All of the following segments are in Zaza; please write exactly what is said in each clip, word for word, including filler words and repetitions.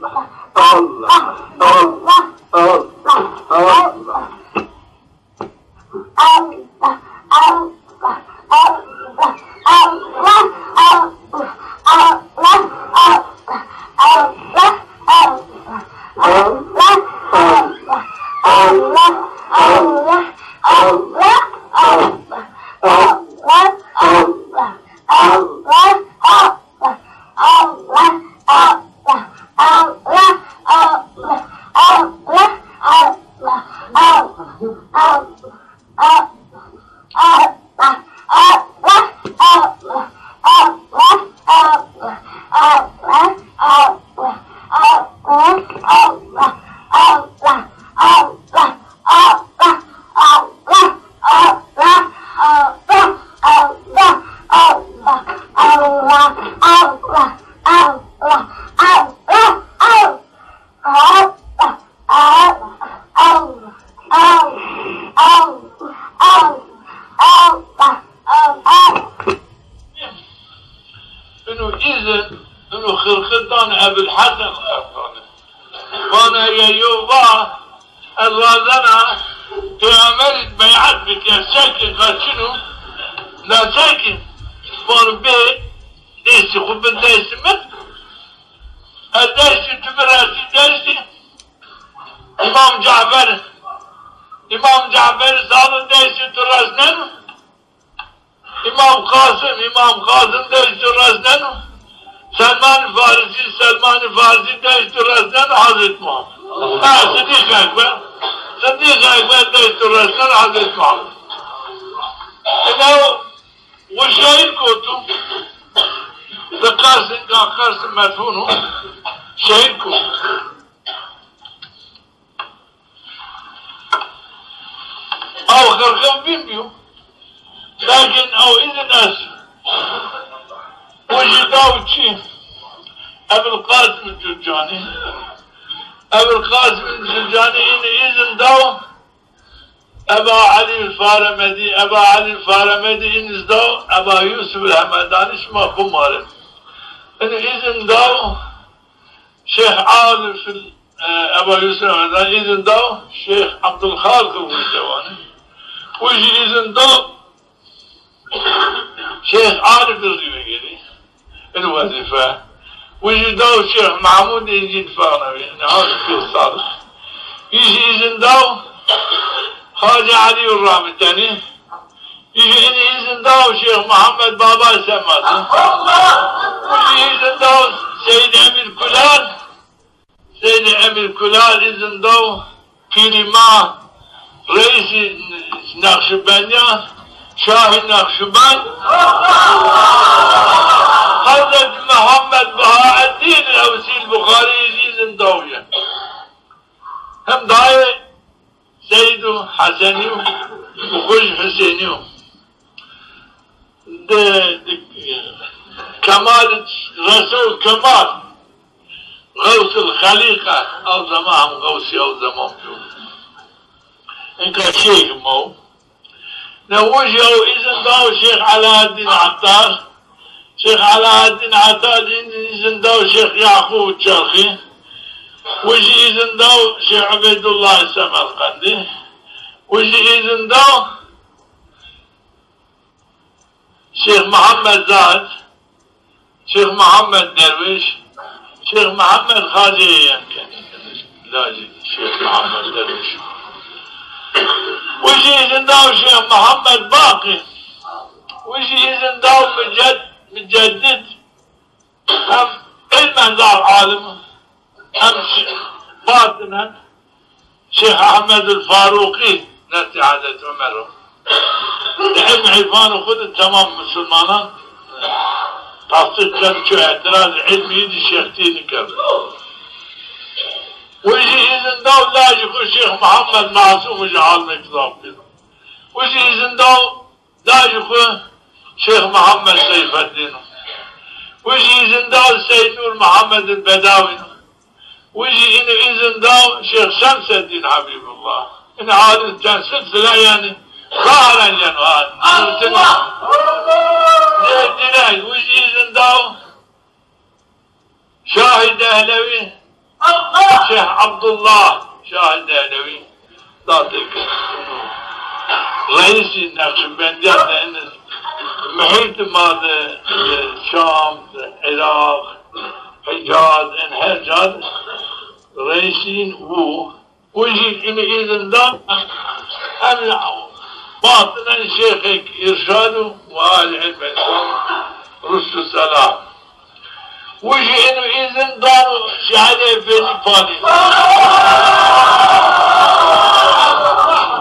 Allah, Allah, Allah, Allah. Ino xirxi dan Ebil Hesen Xerqani. Vana eger yew va, ez razena Peyxamberî beyat bike, sekin kaçino, la sekin, vano bê destî xwu bin destî min, ez destî tu biresî destî Îmam Cafer. Îmam Cafer sado destî tu resneno. Îmam Qasim, Îmam Qasim destî tu resneno. Selman Farisî, Selman Farisî destî tu resneno Hazret Muhammed. Ha, Sidîq Ekber. Sidîq Ekber destî tu resneno Hazret Muhammed. Ina o şehîd koto. Bi qesin, ka qesin medfûn o. Şehîd koto. Aw xirxin bîn bîyo. Lakin aw îzin est. O jî daw çi? Ebil Qasim Curcanî. Ebil Qasim Curcanî îni îzin daw Eba Elî Faremedî, Eba Elî Faremedî îniz daw Eba Yusuf Hemedanî şima bimare. Îni îzin daw Şeyh Arif, e, Eba Yusuf Hemedanî îzin daw Şeyh Abdulhalik Gurcewanî. O jî îzin daw Şeyh Arif Rîwegêrî. Îni wezîfe. O jî daw Şeyh Mahmud Încî Difaqnewî. Îni Arif Pêr Sadiq. Î jî îzin daw Hacı Elî Ramitenî. Î jî îni îzin daw Şeyh Muhammed Baba Semazî. Î jî îzin daw Seyyid Emîr Kulal. Seyyid Emîr Kulal îzin daw pîrî ma reîsî Neqşîbendiyan, Şahî Neqşîbend, Hezret Muhammed Bahaeddîn Ewsîl Buxarî îzin daw ye. Hem dayê Seydû Hesenî û xwu jî Husênî yo. Di, di kemal, reso kemal. Xewsil Xelîqe, ew zeman hem xewsî ew zeman bîyo. Inka şêxî ma o. Ne o jî ew îzin daw Şêx Elaeddîn Etar. Şêx Elaeddîn Etar îzin daw Şêx Yaqûb Çerxî. O jî îzin daw Şêx Ubeydullah Semerqendî. O jî îzin daw Şêx Muhammed Zahid, Şêx Muhammed Derwêş, Şêx Muhammed Xacê Yemken. Lajê Şêx Muhammed Derwêş. O jî îzin daw Şêx Muhammed Baqî. O jî îzin daw muced-, muceddid. Hem ilmen zaf alim, hem ş-, batinen Şêx Ehmedul Farûqî, nestê Hezret Omer o. Di ilm irfanê xwu de temam musulmanan tasdîq kerd, ço îtirazê ilmî di şêxtî nikerd. O jî îzin daw lajê xwu Şêx Muhammed Masûm o jî alimêk zaf pîl o. O jî îzin daw lajê xwu Şêx Muhammed Seyfeddîn o. O jî îzin daw Seyd Nur Muhammed Bedawî no. O jî îni îzin daw Şêx Şemseddîn Habîbullah. Îni alim çend silsile yanî zahir yeno ha. Zê dîne, o jî îzin daw Şahî Dehlewî, Şêx Abdullah Şahî Dehlewî, datêk reîsî Neqşîbendiyan de, îni muhîtê ma de, e, Şam, Iraq, Hicaz, în her ca de reîsîn û O jî îni îzin da, em batinen şêxêk îrşad û mualî ilm îslam ruşd û selam. O jî îni îzin dano Şehîd Efendî Panî.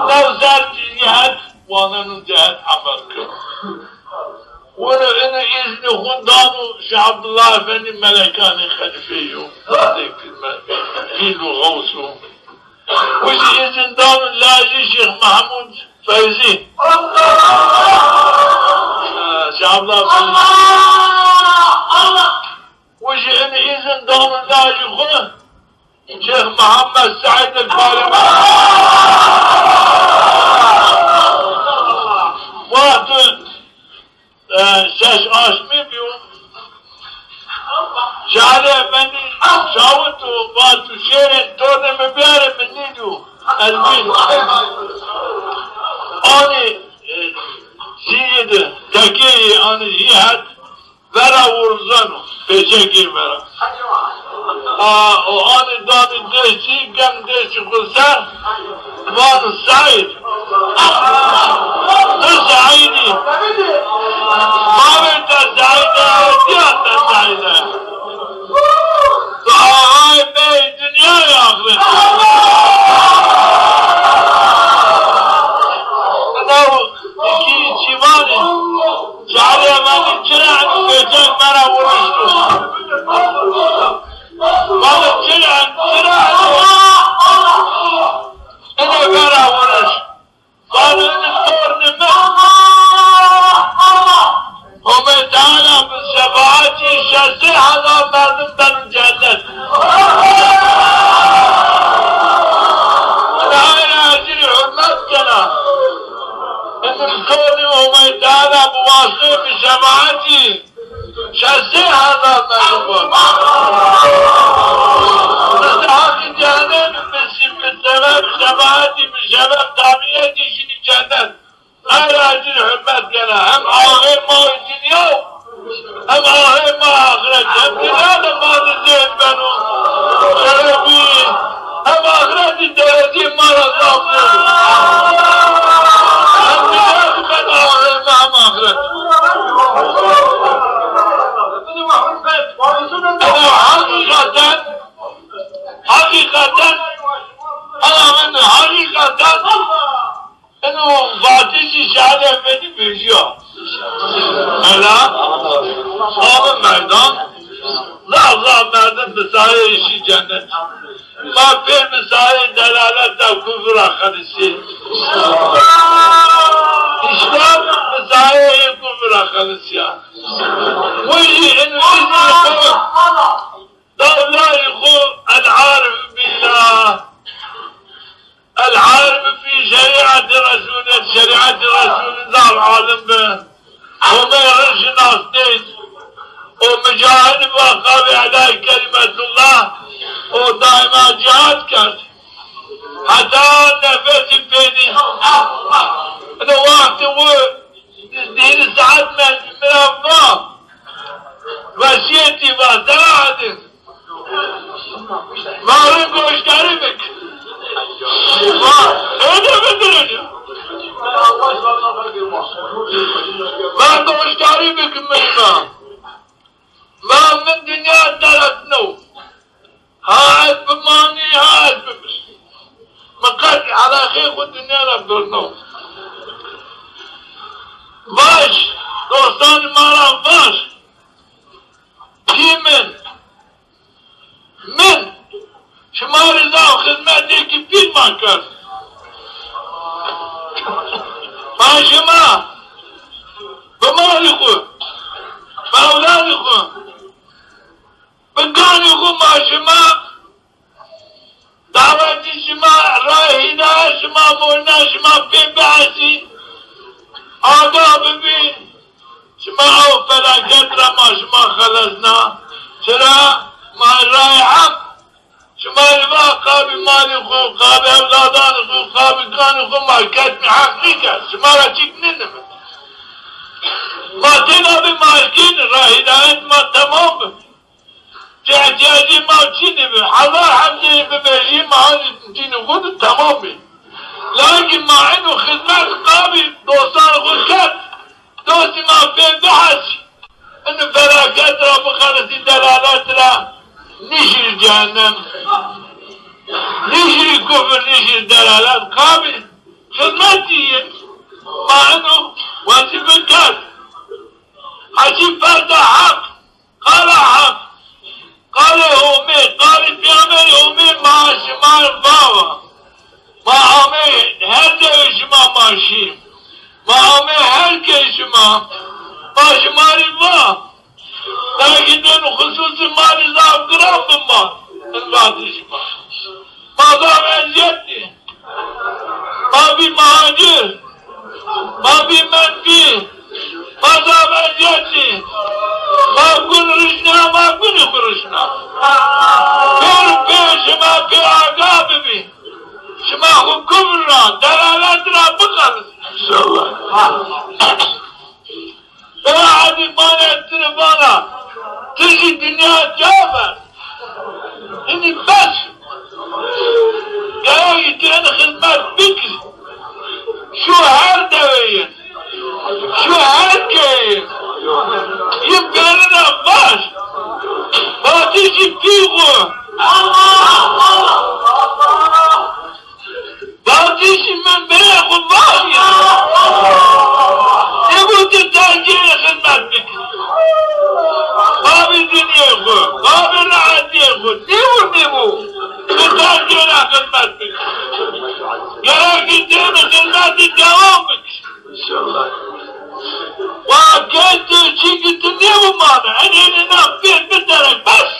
New ser cehet, waneno cehet emel keno. Wino îni îzni xwu dano Şêx Abdullah Efendî Melekanî xelîfeyî yo. Pîl û xews o. O jî îzin dano lajê Şêx Mehmûd Fewzî. Şêx Abdullah Fewzî. O jî îni îzin dano lajê xwu Şêx Muhammed Seîd el-Karemî. Wexto, e, şeş aşmî bîyo. Menî şawit û vat û şêrên tornê mi biyarê, mi nîdû. Ez bîn. Anî, e, zî de tekeyî anî zî het vera wurzeno, pêçekê vera. A, o anî danî destî, gem destî xwu ser, vano Seîd. Tu Seîd î. Bavê te Seîd e, dîya te Seîd e. Tu axayê beyê dinyayê axret. Ina o kî çî vanê, şarê vanê çira eno pêçek vera wurişto. Vanê çira, çira eno. Eno vera wuriş. Vanê ini tornê mi. Homê Teala bi şefaetî şeştê hezar merdim beno cennet. Ina ecrî hurmet kena. Ini tornê Homê Teala bi wasitê bi şefaetî şeştê hezar merdim bo. Bi heqî cehennemî bi sebeb şefaetî, bi sebeb tabîetî şinî cennet. Her ecir hurmet kena. Hem axê ma dinya, hem axê ma axiret. Hem dinya de ma de zêd beno. Şerefî. Hem axiretî derecê ma ra zaf beno. Hem dinya de ben axê ma hem axiret. Ama hakikaten, hakikaten, ama hakikaten eno vatişî şarê Efendî vejîya. Ela, abi merdan, zaf zaf merdim bi sayê îşî cennet. Ma pêr bi sayê delalet de kufir ra xelisî. Îslam bi sayê kufir ra xelisîya. Wi jî eno îznî xwu, dawlayî xwu, el-arif billah. El-arif fî şerîetî Resûlî, şerîetî Resûlî zaf alim bi. Homê rind şinasnî. O mucahid bi, qabî edayê kelîmetullah. O daîma cîhad kerd. Heta nefesî pênî. Ino wextî wi Dînî saet mendî mi ra va, wesîyetî va, sera edin. Va rind goşdarî bik. Va, êdî bidirîn. Va goşdarî bik mi va. Va mi dinya deretno. Ha ez bimanî, ha ez bimir. Mi qet eleqeyê xwu dinya ra birno. Vaj, dostanî ma ra vaj. Pî min, min şima rê zaf xizmetêkî pîl ma kerd. Ma şima bi malî xwu, bi ewladî xwu, bi ganî xwu ma şima dawetî şima, rayê hîdayet şima, molna şima pê biesî, agah bibî, şima ew felaket ra ma şima xelesna. Çira ma rayê Heq şima rê va qabî malî xwu, qabî ewladanî xwu, qabî ganî xwu ma ketmî heq nîkerd. Şima ra çîk nînimit. Ma têna bî ma kîn ra hîdayet ma temam bi. Ti îhtîyacê ma çînî bi. Hezar hemdê bivejî ma hanî dînî xwu di temam bî. Lakîn ma eno xizmet qabî dostanê xwu kerd. Dostî ma pê bihesî. Eno felaket ra bixelisî, delalet ra nîşirî cehennem. Nîşirî kufir, nîşirî delalet. Qabî xizmetî yê. Ma eno wezîfe kerd. Hecî ferda Heq. Qala Heq, qalê Homê, qalê pêxemberê Homê ma şima va wa. Ma amê her dewê şima ma şî. Ma amê her key şima. Ma şima rê va. Belkî din xusûsî ma rê zaf giran bi ma. In vatê şima. Ma zaf ezîyet dî. Ma bî muhacir. Ma bî menfî. Ma zaf ezîyet dî. Ma gun rişna, ma gunî xwu rişna. Tî xo. Vatişî min bê xo vatî. Nêbo ti terkê xizmet bikî. Babê dinyê xo, babê rehetîyê xo. Nêbo, nêbo. Ti terkê ra xizmet bikî. Gerek ki ti xizmetî dewam bikî. Înşallah. Wa ke tu çîkî tu nêbimane, enê na pê biterek bes.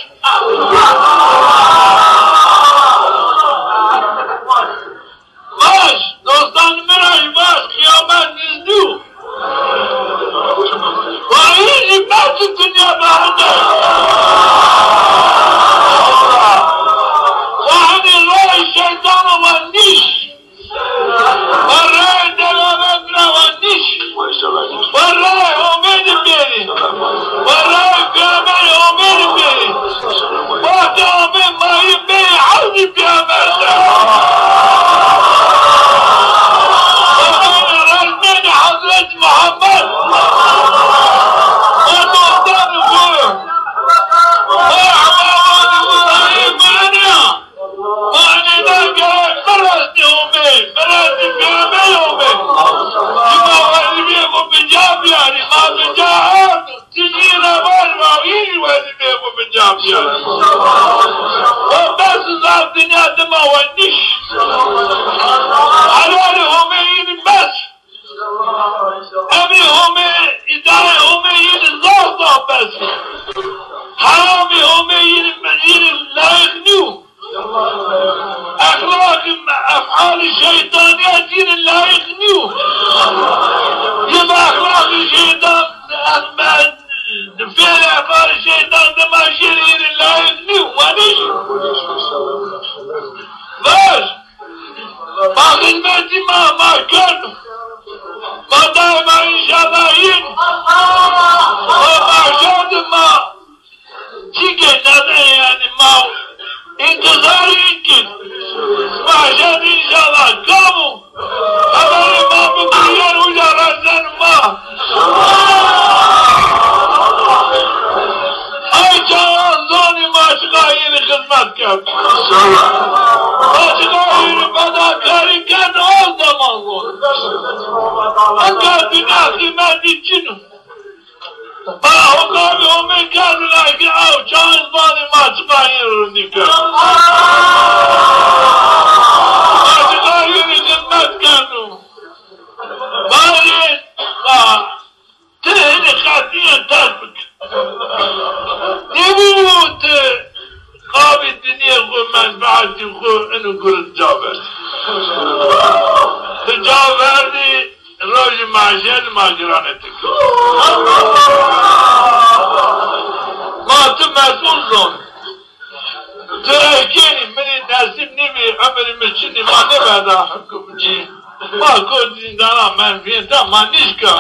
Baş, dostan mi ra jî baş, qiyamet nizdî yo. Wa hîn jî bes dinya berinde. Wa henî rayê şeytana wa nîş. Wa rayê delalet ra wa nîş. Wa rayê Homê de bêrî. Wa rayê pêxemberê Homê de bêrî. Wextê Homê mayî bêrî hewzî pêxember de. Wa bêrî resmênî Hezret Muhammed. Wa dostanê xo. Wa ehbabanê xo, wa êmanê ya. Ma enê na gerek birastî Homê, birastî pêxemberê Homê. Şima wezîfeyê xo bi ca biyarî, ma bi ca ard, ti jî ra vaj ma, wî jî wezîfeyê xo bi ca biyarî. Wa bes zaf dinya dima wa nîş. Helalê Homê yînî bes. Emrê Homê, îtaetê Homê yînî zaf zaf bes. Heramê Homê yînî, yînî layîq nîyo. Exlaqê, efalê şeytanîyet yînî layîq nîyo. Yê bi exlaqê şeytan, fêlê efalê şeytan dima şêrî yînî layîq nîyo. Wa nêşî. Ver. Ma xizmetî ma, ma kerd. Ma daîma înşallah yîn. Ma mahşer de ma çîkê neden yanî ma întizarê yîn kin. Mahşer de înşallah kam o? Xeberê ma bikirîyen uca resneno ma. Ay çaxan zonî ma çiqa yînî xizmet kerd. Ma çiqa yînî fedakarî kerd, o zeman zonî. Enka dinya qîmetî çin o. Ba, o kabî Homê kerd la ki ew çaxan zonî ma çiqa yînî rindî kerd. Ma çiqa yînî xizmet kerdo. Vajê, va, ti hinî qetîyen terk bik. Nêbîbo ti qabî dinyê xo, menfeetî xo ino gurd ca verdî. Ti ca verdî, rojê mahşer ma giranê ti kir. Ma ti mesûl zon. Ti reykenî, mi rê nesîb nêbî, emirî mi çinî, ma nêverda hukmcî. Ma kot zîndana menfîyeta ma nîşka.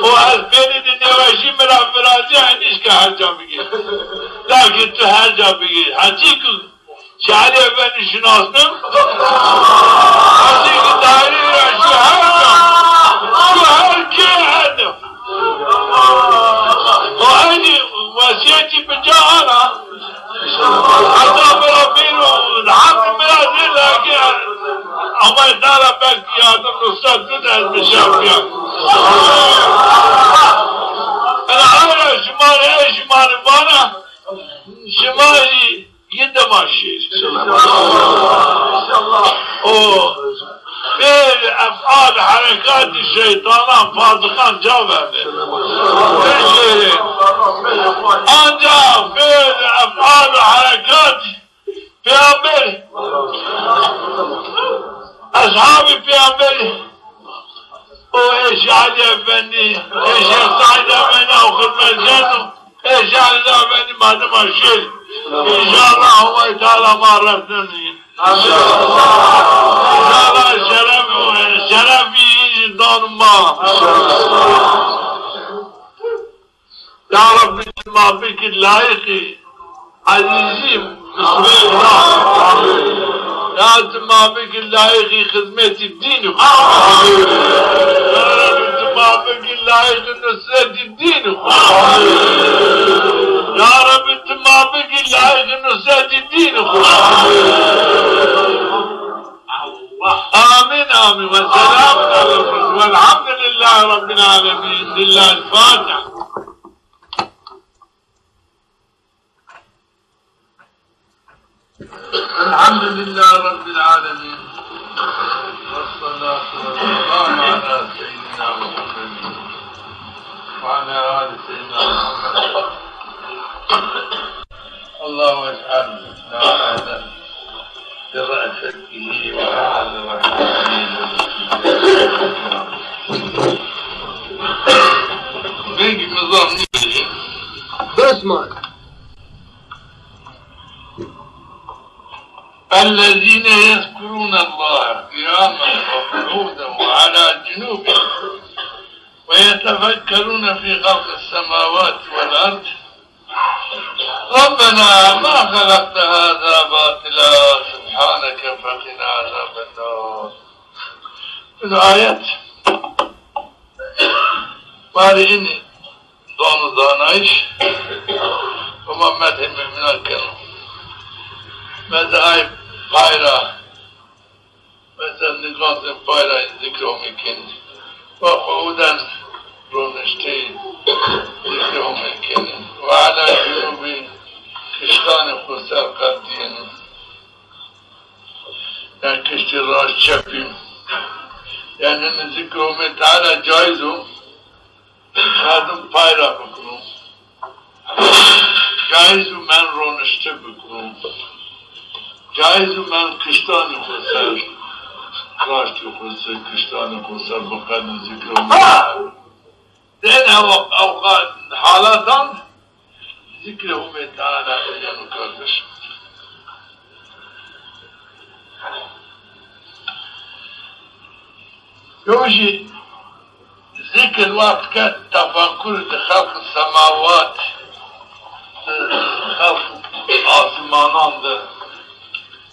O ez pêrî de nêweşî mi ra virazîya, nîşka her ca bigî. Lakin tu her ca bigî. Heçî ku Şehîd Efendî şinasnim. Heçî ku daîre ra şu her ca. Şu her kê her de. O eynî wesîyetî bi ca ana. Heta mi ra bêro, rehet mi ra zê, lakin Aman Teala belkî yardim nusret bide, ez bi şefiya. Ena ay ra şima rê, şima rê vana, şima rê yi dima şêr. O fêl, efal, herekatî şeytanan, fasiqan ca vernê. Bişêrê. Ancak fêl, efal, herekatî Peyamberî, eshabê Peyamberî, o ê Şehîd Efendî, ê Şêx Seîd Efendî, ew xizmet keno, ê Şehîd Efendî ma dima şêr. Înşallah Homay Teala ma resneno. Înşallah şeref, şerefî yî dano ma. Ya Rabbî, ti ma bikî layîqî ezîzî qismê xo. Ya ti ma bikî layîqî xizmetî dînî xo. Ya Rabbî, ti ma bikî layîqî nusretî dînî xo. Ya Rebbi, ti ma bikî layîqê nusretî dînî xo. Amîn, amîn. Ve selamun alel murselîn. Velhamdülillahî Rabbil âlemîn. Lillahil Fatiha. الحمد لله رب العالمين. والصلاة والسلام على سيدنا محمد وعلى آل سيدنا محمد. اللهم اجعلنا أهلا لرأفته وأهلا لرحمته. Belki mizan. Bes ma. الذين يذكرون الله قياما وقعودا وعلى جنوبهم ويتفكرون في خلق السماوات والأرض ربنا ما خلقت هذا باطلا سبحانك فقنا عذاب النار. Ino ayet barê inî don û zanayîş, Homa medhê mumînan keno. Medhê ay pay ra, mesela, niqatê pay ra zikrê Homê kenî. Ve qu'uden, ronişteyî, zikrê Homê kenî. Ve ala cunubî, kiştanê xo ser qerdîyeno. Yanî kiştî raşt çepî. Yanî zikrê Homê Teala caiz o. Merdim pay ra bikiro. Caiz o men ronişte bikiro. Caiz o men kiştanê xo ser, raştê xo ser, kiştanê xo ser biqedî zikrê Homê Teala. Dên ew, ew halatan zikrê Homê Teala êyeno kardeş. Yew jî zikir wext ke tefekur di xelq semawat, di xelq asimanan de,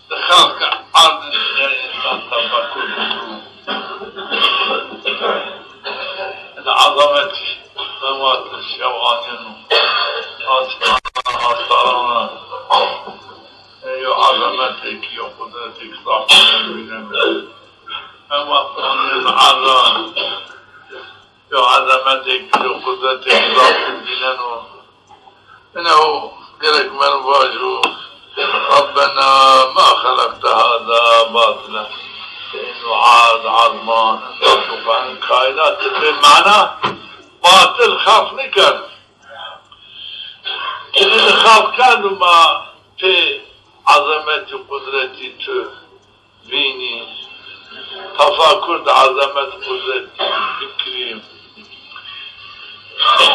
di xelq erd de însan tefekur bikiro. Di ezametî semawat şew anîyeno, asimanan, astaran ra. Yo ezametêk, yo qudretêk zaf bîne. Em wexto anîyeno erra, yo ezametêk, yo qudretêk zaf bîneno. Ina o gerek merdum vajo, Rabbena ma xelaqte haza batila. Ino erd, ezman, ino topan, kaînat bê mana batil xelq nêkerd. Ino xelq kerd û ma pê ezametî, qudretî tu vînî, tefakur di ezamet, qudret bikirî,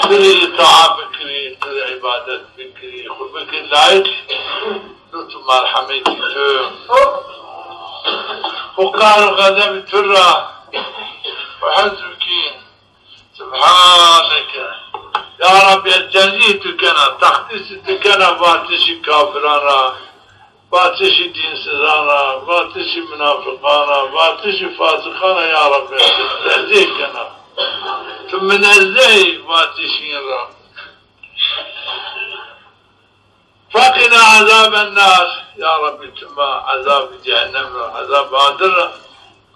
ti rê îtaa bikirî, ti rê îbadet bikirî, xwu bikir layîq lutf û merhemetî tu. Xwu qehr û xezebî tu ra xwu hez bikî. Subhaneke. Ya Rabbî, ez tenzîhê tu kena, teqdîsê tu kena, vatişî kafiran ra, vatişî dînsizan ra, vatişî munafiqan ra, vatişî fasiqan ra, ya Rabbî, ez tenzîh kena. Tu minezzeh î vatişî yin ra. Feqîna ezaben nar. Ya Rabbî, tu ma ezabê cehennem ra, ezabê adir ra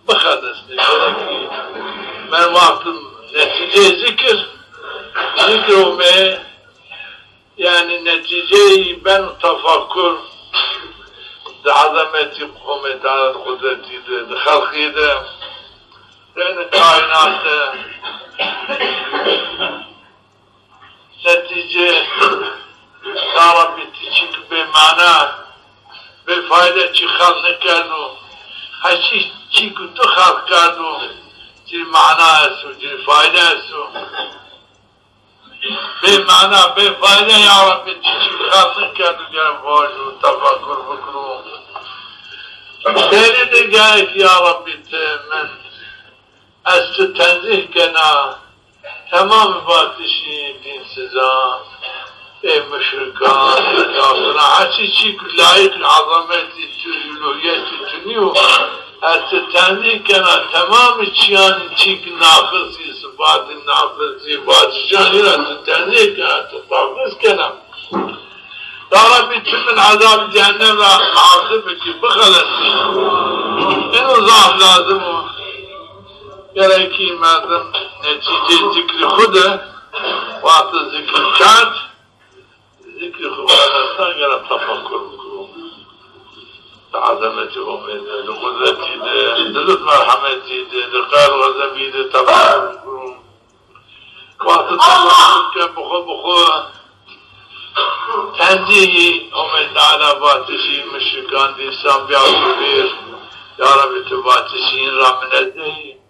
bixelisnî. Gerek î. Men wextim netîceyê zikir, zikir ûmê, yanî netîceyî beno tefakur di ezametî Homê Teala, qudretî de, di xelqî de, di kaînat de. Netîce, ya Rabbî, ti çîk bêmana, bêfayde çî xelq nêkerdo. Her çî, çî ku tu xelq kerdo, ci mana esto, ci fayde esto. Bêmana, bêfayde, ya Rabbî, ti çîk xelq nêkerdo, gerek vajo, tefakur bikiro. Pêrî de gerek, ya Rabbî, ti min Ez ti tenzîh kena, temamê vatişî dînsizan, ê muşrikan, ê kafiran, her çî çî ku layîq ezametî tu, uluhîyetî tu nîyo, ez ti tenzîh kena, temamê çîyanî çî ki naqis î, sifatî naqis î, vatişanî ra ti tenzîh kena, ti taqdîs kena. Ya Rebbî, tu min ezabê cehennem ra azib bikî, bixelesî. Eno zaf lazim o. Gerekî merdim netîceyê zikrî xwu de, wexto zikir kerd, zikrî xwu xelesna gere tefekkur bikiro. Di ezemetî Homê de, di qudretî de, di lutf merhemetî de, di qehr xezebî de tefekkur bikiro. Wexto tefekkur ke bi xwu, bi xwu tenzîhî Homê Teala vatişî, muşrikan dîsan bîya vîr. Ya Rebbî, tu vatişî, hîn ra minezeh î.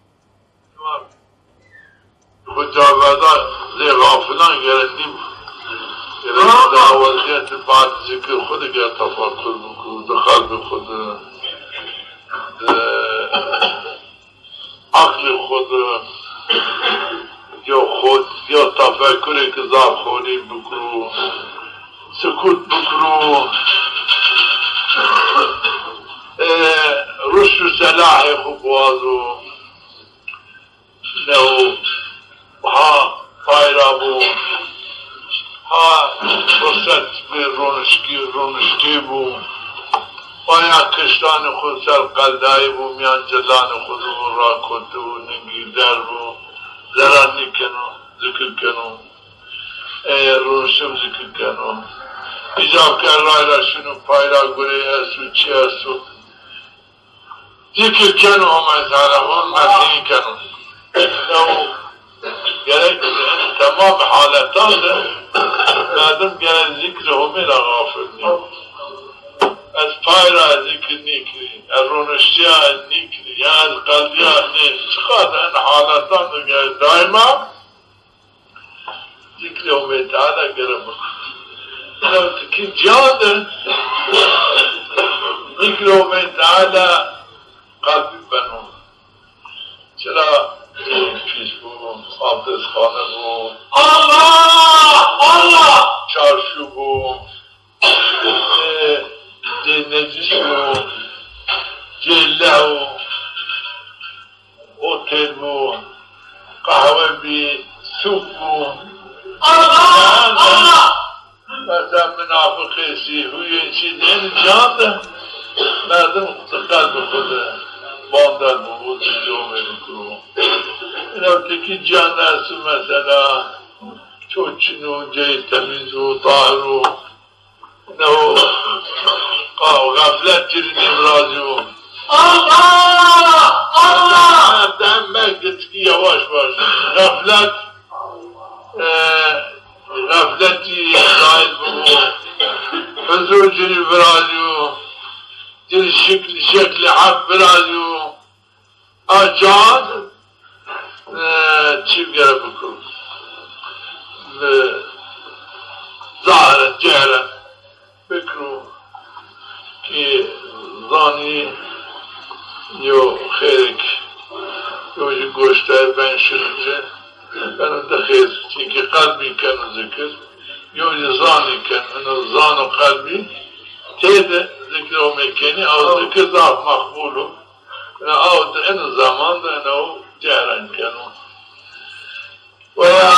Xwu ca verda zê xafilan gere nîm. Gere da wezîyetî bad zikir xwu de gere tefekkur bikir, di qelbê xwu de, di aqlê xwu de, yo xwu, yo tefekkurêk zaf xorî bikiro, sukut bikiro, e, ruşd û selahê xwu biwazo. New ha pay ra bo, ha furset bi ronişkî, roniştî bo. Paya kiştanê xwu ser qeldayî bo, mîyan cilanê xwu de bo, rakotî bo, ningî der bo, zerar nîkeno, zikir keno. Ey ronişto zikir keno. Îcab ke ray ra şino, pay ra gurey esto, çi esto. Zikir keno Homay Teala, hon merdî keno. Ew gerek temam haletan de merdim gerek zikrê Homê ra xafil nîyo. Ez pay ra zikir nîkirî, ez roniştîya nîkirî, ya ez qeldîya nê. Çiqas en haletan de gerek daîma zikrê Homê Teala gere bikir. Ino tikî ciyan de zikrê Homê Teala qelbî beno. Çira cayê pîs bo, abdestxane bo, Allah! Allah! Çarşu bo, e, cayê necîs bo, cayê lew, otel bo, qehwe bî, sûk bo. Allah! Allah! Mesela minafiqê sî, huyê sî, dênî ciyan de merdim di qelbê xwu de bander bibo, di comê bikiro. Ino tikî ciyan de esto mesela, ço çin o, cayê temîz o, tahir o. Ino qa-, xeflet ci rê nêvirazîyo. Allah! Allah! Dem, dem, belkî tikî yavaş yavaş. Xeflet, e, xefletî zahir bibo. Huzur ci rê virazîyo. Ci rê şekl, şeklê hep virazîyo. A ciyan, e, çî gere bikiro. E, zahir, cehre. Bikiro ki zanî yo xêrêk, yo jî goşter ben şirk ci, beno di xêr, çimkî qelbî keno zikir, yo jî zanî keno, ino zan û qelbî têde zikir Homê kenî, aw zikir zaf meqbul o. Ina aw di ino zeman de ino cehran keno. Weya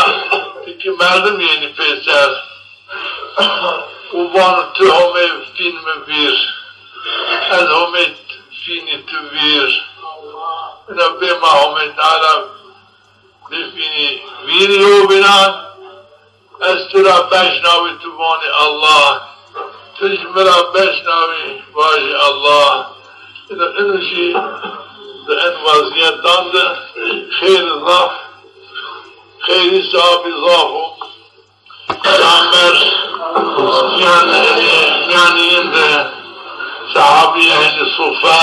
tikî merdim yenî pêser û vano, tu Homê fîn mi vîr, ez Homê fînî tu vîr. Ina bê ma Homê Teala bifînî vîrî yewbînan, ez tu ra beşnawî, tu vanî Allah. Tu jî mi ra beşnawî, vajî Allah. Ino, ino jî di en wezîyetan de xêr zaf, xêrî sewabî zaf o. Peyxamber mîyan, mîyanî yin de sehabî ehlî sufe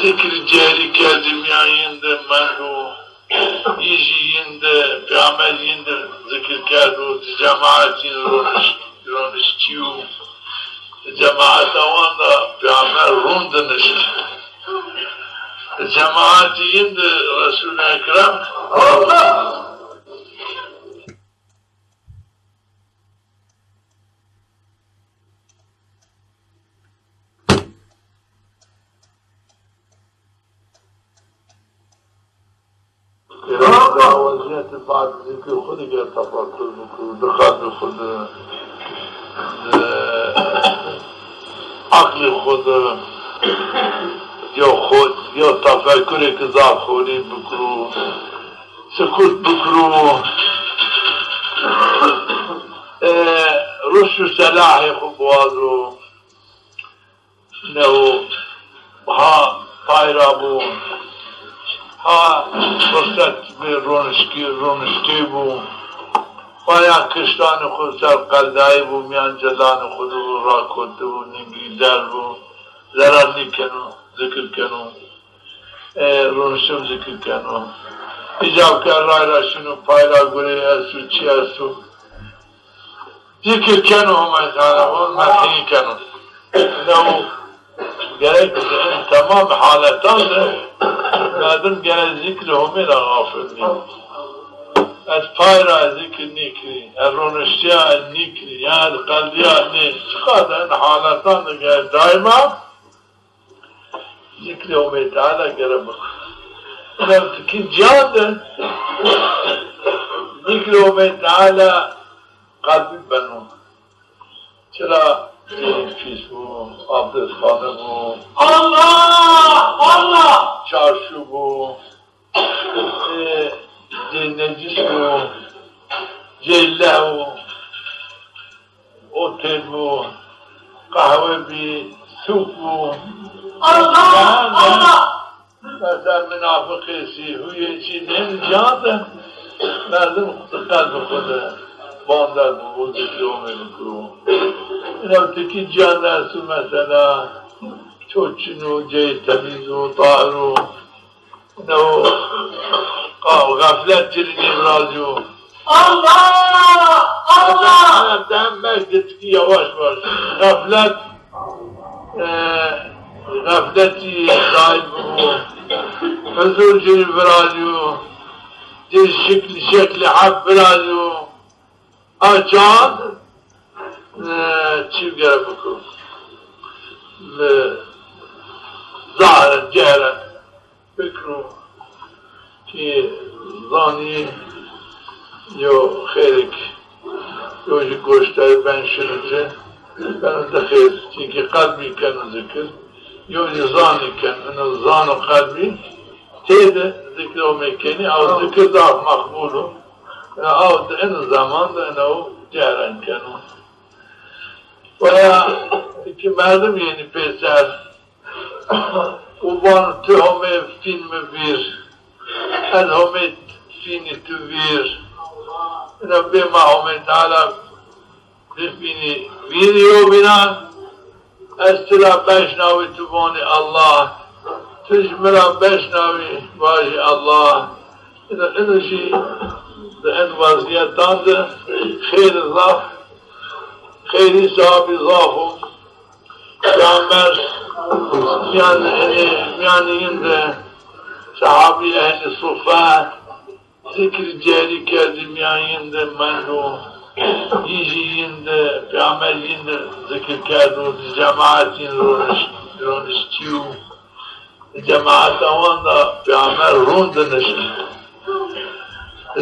zikir cehrî kerdî, mîyan yin de mendo. Yî jî yin de, peyxamber yin de zikir kerdo, di cemaet yin roniş-, roniştîyo. Di cemaeta wan de peyxamber rûn de nişt. Di cemaetî yin de Resul Ekrem Gerek da wezîyetî bad zikir xwu de ger tefekkur bikir, di qelbê xwu de. e, aqlê xo de yo xo, yo tefekurêk zaf holî bikiro, sukut bikiro, e, ruşt û selahê xo biwazo. Newo ha pay ra bo, ha furset bi ronişkî, roniştê bo. Paya kiştanê xo ser qeldayî bo, mîyan celanê xo de bo, rakotî bo, ningî der bo. Zerar nîkeno, zikir keno. E, ronişto zikir keno. Îcab ke ray ra şino, pay ra gurê esto, çi esto. Zikir keno Homay Teala, o medhî keno. Ina o gerek en temam haletan de merdim gerek zikrê Homê ra xafil bî. Ez pay ra zikir nîkirî, ez roniştîya ez nîkirî, ya ez qeldîya nê. Çiqas en haletan de gerek daîma zikrê Homê Teala gere bik. Ina tikî ciyan de zikrê Homê Teala qelbî beno. Çira cêyî pîs bo, abdestxane bo, Allah! Allah! Çarşu bo, e, cêyî necis bo, cêyî leh bo, otel bo, qehwe bî, sûk bo. Allah! Allah! Mesela minafiqê sî, huyê çî nêni ciyan de, merdim qelbê xo de bander bibo, zikrê Homê bikiro. Ina tikî ciyan de esto mesela, ço çin o, cêyê temîz o, tahir o. Ina o, qa-, xeflet ci rê nêvirazîyo. Allah! Allah! Dem, dem meşk de tikî yavaş yavaş. Xeflet, e, xefletî zayîf bibo. Huzur ci rê virazîyo. Ci şeklî, şeklî heb virazîyo. A çax, e, çi gere bikiro. E, zahre, cehre. Fikro ki zanî yo xêrik, yo jî goştarî ben şino ci, beno di xêr. Çimkî qelbî keno zikir, yo jî zanî keno. Ino zan û qelbî têde zikir Homê kenî, ew zikir zaf meqbul o. Ya ew di ino zeman de ino cehran keno. Veya ki merdim yenî pêser, û vano ti Homê fînî mi vîr, ez Homê fînî tu vîr. Ina bê ma Homê Teala bifînî vîrî yobînan, ez ti ra beşnawî tu vanî Allah, ti ji mi ra beşnawî vajî Allah. Ina, ina jî di en wezîyetan de xêr zaf, xêrî sahabî zaf o. Peyxamber mîyan, e, mîyanê yin de sehabî ehlî suffe zikrî cerî kerdî, mîyan yin de mendo. Yî jî yin de, peyxamber yin de zikir kerdo, di cemaet yin roniş-, roniştîyo. Cemaeta wan de peyxamber rûn dinişt.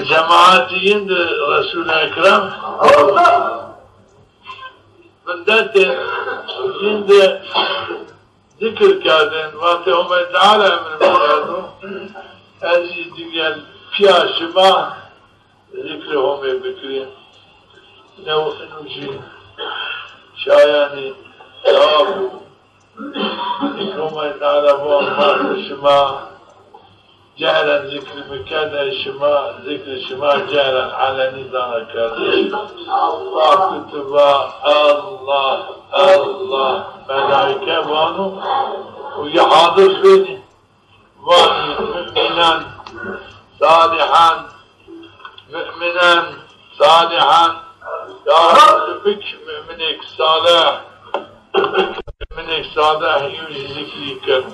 Cemaetî yin de Resul Ekrem vindetê yin de zikir kerdên, vatê Homê Teala emir mi kerdo, ez jî digel pîya şima zikrê Homê bikirî. New inu jî şayanî sewab o. Zikrê Homê Teala va, ma şima cehran zikrî mi kerde, şima zikrê şima cehran elenî dana kerdin. Wextî tu va Allah, Allah, melaîke vano û yê hadir bênî. Vanî mumînan, salîhan, mumînan, salîhan. Ya Reb, tu bik mumînêk salih, tu bik mumînêk salih, yew jî zikrî keno.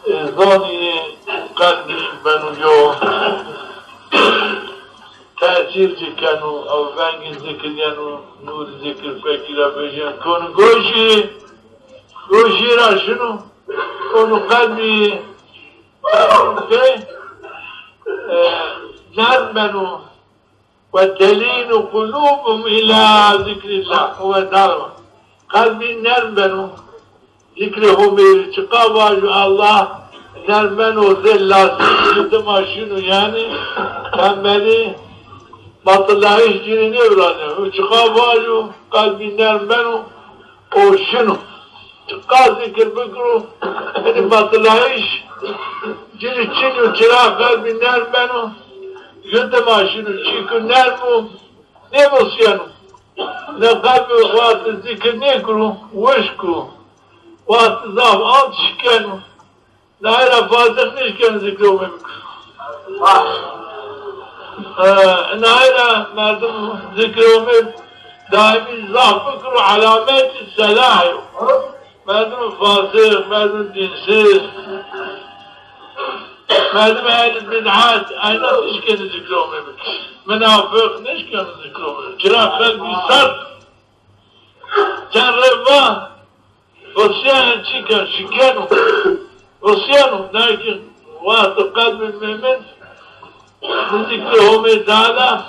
E, zanî qelbî beno yo, tesîr ci keno, ew vengî zikir yeno, nûrî zikir fekî ra vejîyen, kono goşî, goşî ra şino, kono qelbî, pê, e, nerm beno. وتلين قلوبهم إلى ذكر الله. O ve darwa. Qelbî nerm beno. Zikrê Homê rê, çiqa vajo Allah, nerm beno, zê lasî dima şino, yanî tembelî, batillayîş ci rê nêvirazeno. Çiqa vajo, qelbî nerm beno û şino. Çiqa zikir bikiro, hinî batillayîş ci rê çin o, çira qelbî nerm beno, ju dima şino, çîku nerm o, nêvosîyeno. Ne qelbî wextê zikir nêkiro, wişk o. Wextê zaf ant şikeno. Naye ra fasix nêşkeno zikrê Homê bikiro. E, naye ra merdim zikrê Homê daîmî zaf bikiro, elametî selahî yo. Merdim fasix, merdim dînsiz, merdim ehlî bid'at, ayna nêşkeno zikrê Homê bikiro. Minafiq nêşkeno zikrê Homê bikiro. Çira qelbî sert. Çend rey va, osîyeno çîka, şikeno. Osîyeno, lakin wextê qelbê mumin bi zikrê Homê Teala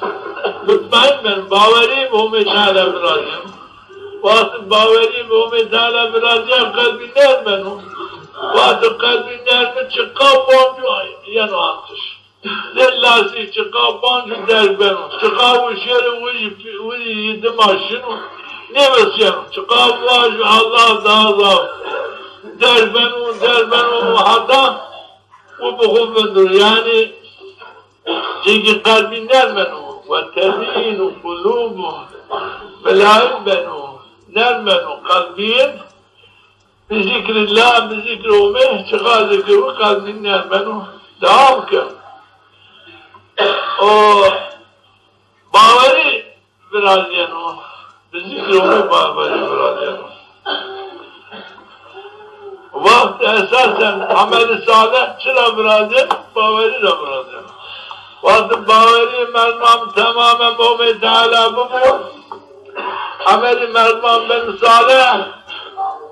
mutmaîn beno, bawerî bi Homê Teala virazîyeno. Wextê bawerî bi Homê Teala virazîya, qelbî nerm beno. Wextê qelbî nerm bi, çiqa bonco yeno antiş. Zê lasî, çiqa bonco derg beno. Çiqa wişêro, wizî, wizî dima şino, nêvosîyeno. Çiqa vajo Allah, daha zaf derg beno, derg beno, heta wi bi xwu vindiro. Yanî, çimkî qelbî nerm beno. وتلين قلوبهم. Milayim beno, nerm beno qelbîn. Bi zikrîllah, bi zikrê Homê, çiqa zikir bi, qelbî nerm beno, dewam keno. O bawerî virazîyeno, bi zikrê Homê bawerî virazîyeno. Wext esasen emelî salih çi ra virazîyeno? Bawerî ra virazîyeno. Wextê bawerî merdiman temamen bi Homê Teala bibo, emelî merdiman beno salih,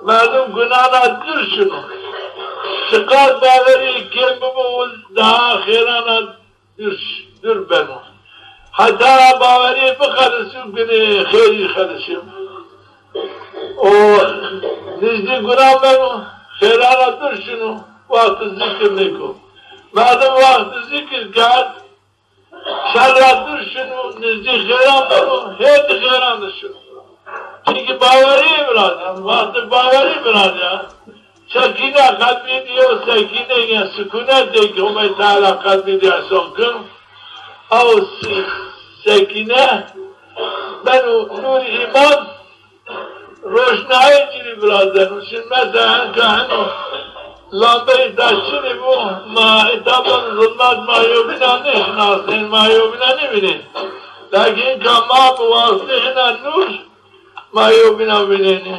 merdim gunan ra dûr şino. Çiqas bawerî kêm bibo, wi daha xêran ra dûr, dûr beno. Heta bawerî bixelisî, gunê xêrî xelisî. O nizdî gunan beno, xêran ra dûr şino, wextê zikir nêko. Merdim wextê zikir kerd, şer ra dûr şino, nizdî xêran beno, hêdî xêran de şino. Çimkî bawerî virazîya, wextê bawerî virazîya, sekîne qelbî de yo, sekîne, yanî sikûnetê ke Homê Teala qelbî de îhsan keno. Ew se-, sekîne beno nûrî îman, roşnayî ci rê virazeno. Şin mesela enka heno lambeyî da çinî bo, ma îta bin zulmat ma yewbîna nêşinasnên, ma yewbîna nêvînên. Lakin enka ma bi wasitê hina nûr ma yewbîna vînenî.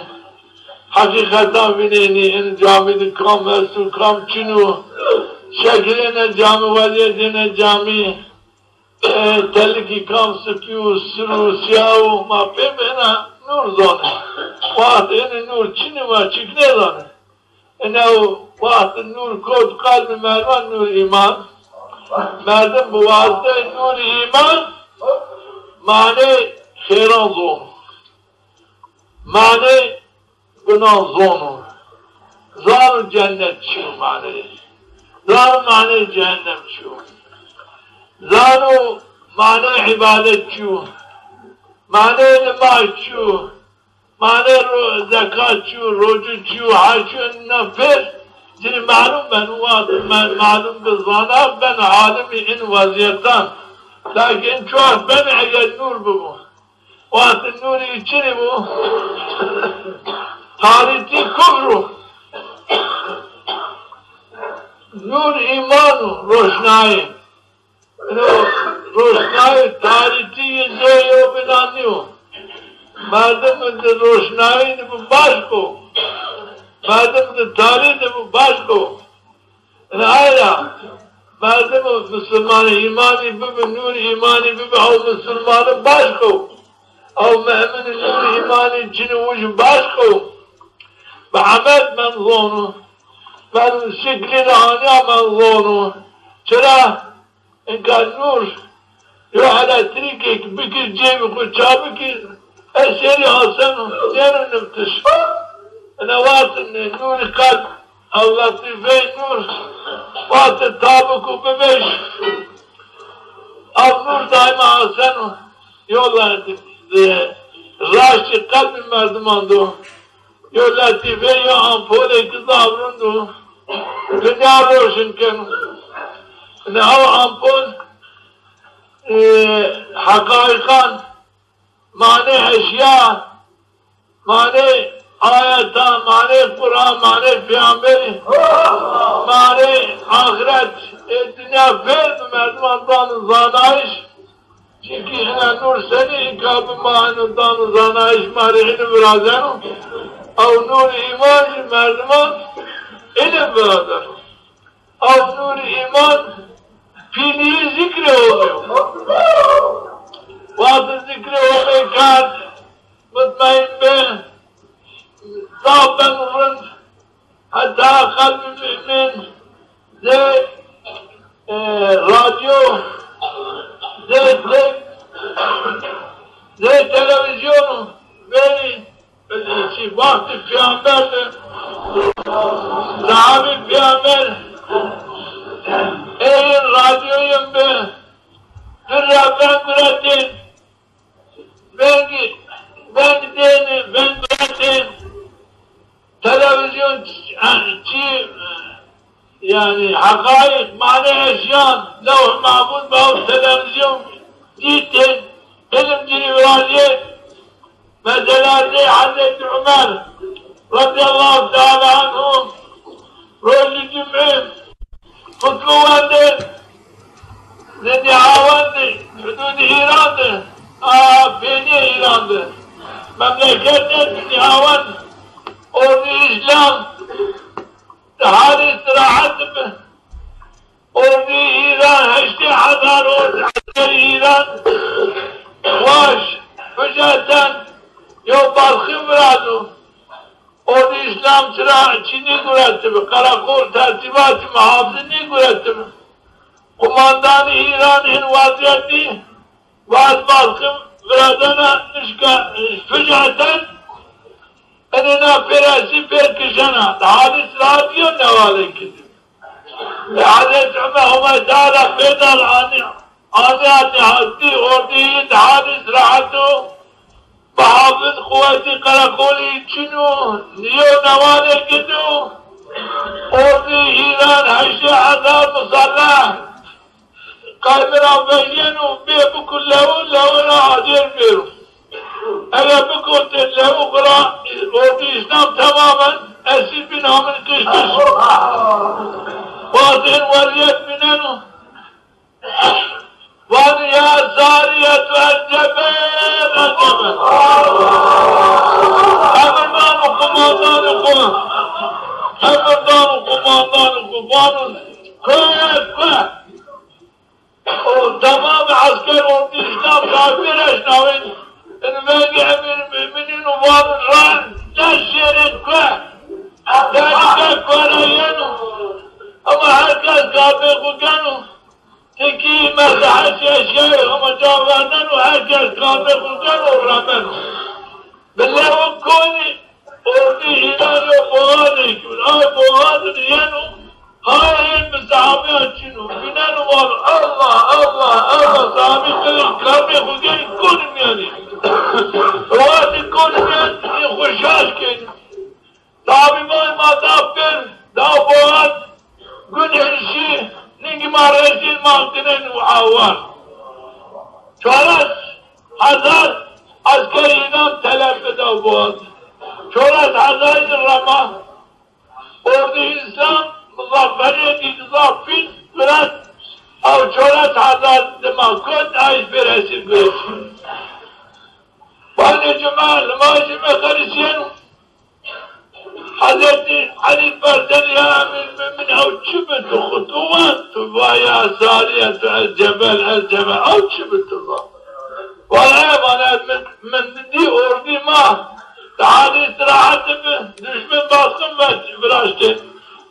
Heqîqetan vînenî, in camî de kam esto, kam çin o, şekilê ne camî, wezîyetê ne camî. E, telikî kam sipî û sir û sîya û ma pê bi hina nûr zonê. Wext hinî nûr çinî, ma çik nêzonê. Ine wext nûr kot qelbî merdiman, nûr îman. Merdim bi wasiteyê nûr îman manê xêran zono. Manê gunan zono. Zano cennet çi yo maneyê. Zano maneyê cehennem çi yo. Zano maneyê îbadet çi yo. Maneyê nimaj çi yo. Maneyê ro-, zekat çi yo, rocî çi yo, hec çi yo, ina pêr ci rê melûm beno. Wext me-, melûm bi, zana beno alimî in wezîyetan. Lakin çuwax beno eger nûr bibo. Wextê nûrî çinî bo? Tarîtî kufr o. Nûr îman o, roşnayî. Ino roşnayî, tarîtî yê zê yewbînan nîyo. Merdim di roşnayî de bo başk o. Merdim di tarî de bo başk o. Ina ay ra merdim o, misilmanî îmanî bibi, nûr îmanî bibi, ew misilmanî başk o. Ew mu'minî nûr îmanî çinî, wij başk o. Bi emel mend zono. Mend şiklî de anîya mend zono. Çira? Inka nûr Yo elektrîkêk bikir cêbê xwu çabikî, ez şêrî aseno, nêno niftiş. Ina watin nûrî qelb, ew letîfeyê nûr, watin tabik û bivêj. Ew nûr daîma aseno. Yo letîf, e, raştî qelbî merdiman do. Yo letîfê yo ampolêk zaf rind o. Dinya roşn keno. Ina ew ampol, e, heqaîqan, manê eşya, manê ayetan, manê Quran, manê peyamberî, manê axiret, e, dinya fêr bi merdiman dano zanayîş. Çimkî ina nûr senî înka bi ma ino dano zanayîş, ma rê îlim virazeno. Ew nûrê îman jî merdiman îlim virazeno. Ew nûrê îman pîlîyê zîkrê Homê yo. Wextê zîkrê Homê kerd, mutmeîn bi, zaf ben rind, heta qelbê mumîn zê, e, radyo, zê te-, zê televîzyonu verî, e, çi, wextê peyamber de, sahabî peyamber ê yin radyoyên bi, dir ra veng guretên, vengî, veng dênê, veng guretên, televîzyon ç-, çi, yanî heqaîq, manê eşyan, Lewh Mehfûz bi ew televîzyon dîtên, îlim ci rî virazê, mesela zê Hezretî Umer radîyallahu teala anhu rojê cumê xutbe wendên, zê Nîhavend de, hudûdê Îran de, a, peynîyê Îran de, memleketê Nîhavend, ordî Îslam di halê îstirahet bi. Ordî Îran, heştê hezar ord eskerî Îran, waş, fujeten, yew balxî virazo. Ordî Îslam çira çî nêguretibî, qereqol, tertîbatî, muhafizî nêguretibî. Qumandanê Îran hin wazîyetî, wa ez balxî virazena, nişka, e, fujeten, enê na pêr esî pêr kişena. Di halî îstirahetî yo newalê kidî. E, Hezretî Umer Homay Teala pêdal anî, anîya di hastî, ordî yî di halî îstirahet o, muhafiz, quwetî, qereqolî çin o, yo newalê gido, ordî Îran heştê hezar musalleh qayme ra vejyeno, bê biko lew, lewe ra acêr bêro. Eger bikotê lew xwu ra, ordî Îslam temamen esîr bîn, amin kiştiş. Wextê in wezîyet vîneno, vano ya sarîyetu el cebel, el cebel. Emir dano qumandanê xwu. Emir dano qumandanê xwu. Vano kuwe, kuwe. O temamê esker ordî Îslam sahibi ra eşnawên. Ini vengê Emîrî Mumînîn û vano ra neşêrên kuwe. Derdike kuwe ra yeno. Ama her kes kabê xwu geno. Tikî meslehetiye şêr, ama ca verneno, her kes kabê xwu geno, remeno. Bi lewo konî, ordî Îran yo boğazê kir. Ay boğazî de yeno, hay hên bi sahabeyan çin o. Vîneno vano, Allah, Allah, Allah, sahabî qilî kabê xwu gên konî mîyanî. Wextî konî mîyan, ê xwu şaş kên. Tabîbay ma da pêr, da boğaz, gun hirşî, ningî ma resîn ma ginên û awar. Çoras hezar eskerî înan telef bi da boğaz. Çoras hezarî rema. Ordî Îslam muzafferîyêkî zaf pîl virat, ew çoras hezar dima kot, ay pêr esîr guret. Vanê cuma, limajî mi xelisîyeno. Hezretî Elî persenî, ya Emîr Mumîn, ew çi bi tu xwu tu wend? Tu va ya sarîyetu el cebel, el cebel, ew çi bi tu va? Wele, wele, min, min dî ordî ma di halî îstîrahetî bi, duşmin basqin viraştê.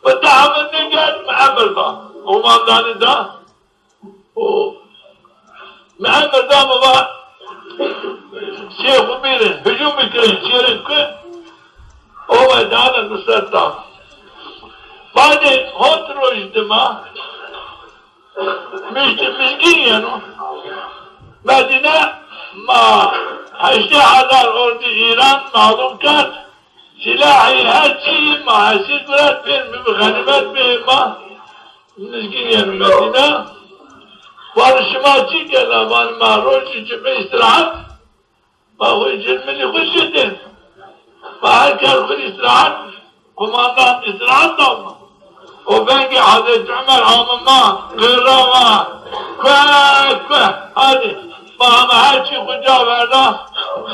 Mi tehemil nêkerd, mi emir da. Qomandanî da. O Mi emir da, mi va, sê xu bîrin, hücum bikirin, şêrin ku, o ve dane nusret da. Badê hot roj dima, Mizgîn yeno. Medîne ma heştê hezar ordî Îran malum kerd. Silahî her çî ma hesîr guret, pêr mi bi xenîmet bê ma. Mizgîn yeno Medîne. Vanî şima çi kena? Vanî ma rojî cimê îstirahat. Ma xwu cilmilî xwu şitên. Ma her kes xwu îstirahat, kumandan îstirahat da ma. O vengê Hezretî Umer ame ma, qirra ma, kue, kue, hadî. Ma heme her çî xwu ca verda.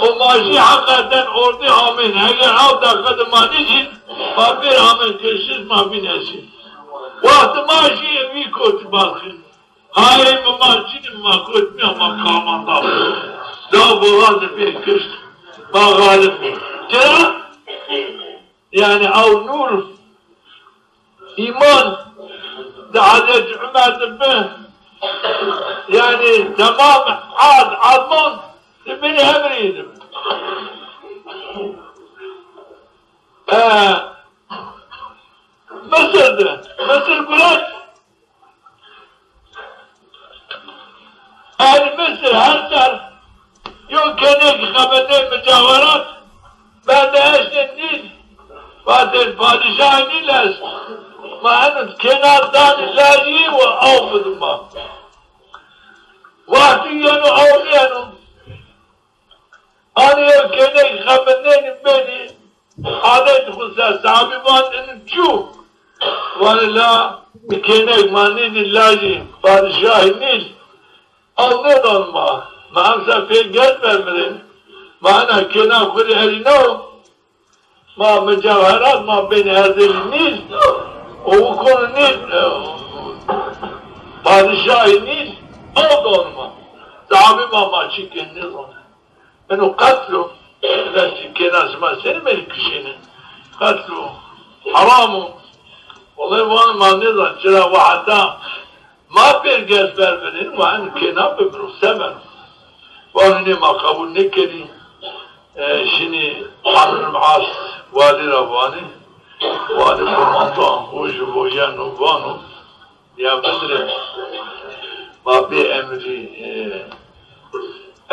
O ma jî heqeten ordî amên. Eger ew deqe de ma nîşîn, ma pêr amên kirşiş, ma bîn esîr. Wextê ma jî vî kotî balxîn. Hayê mi ma cinî ma kotmîya ma kamanda. Da boğazê pê kişt. Ma galib bî. Çira? Yanî ew nûr, îman di Hezretî Umer di bi. Yanî temam erd, ezman di binî emrî di bi. E, Misir di. Misir guret. Ehlî Misir her ser yo kênêk xebetê micawerat berde eştên Nîl, vatên padîşahê Nîl est. Ma eno kêna danî lajî û aw bidin ma. Wextî yeno aw nêyeno. Anî yo kênêk xebetênî benî. Adet xwu ser, sahabî van, ino çû? Vanê la, mi kênek ma nîdî lajî padîşahî Nîl. Ew nêdan ma. Ma emser pê gerd bermirên. Ma ena kêna xwu rê erînaw. Ma micawerat ma bên erdênî Nîl. O wi kono Nîl, e, padîşahî Nîl. Ew dan ma. Sahabî ma, ma çi kên nêzanê. Eno qetl o. Destî kêna şima senî benî kişînin? Qetl o. Heram o. Wellahî vano ma nêzan çira wa heta ma pêr gerd bervinên, wa eno kêna bimiro, se beno? Vano nê ma qebul nêkerî. E, şinî Amr ibn As walî ra vanî. Walî komandan, o jî vojeno vano. Ya bidirê, ma bê emrî, e,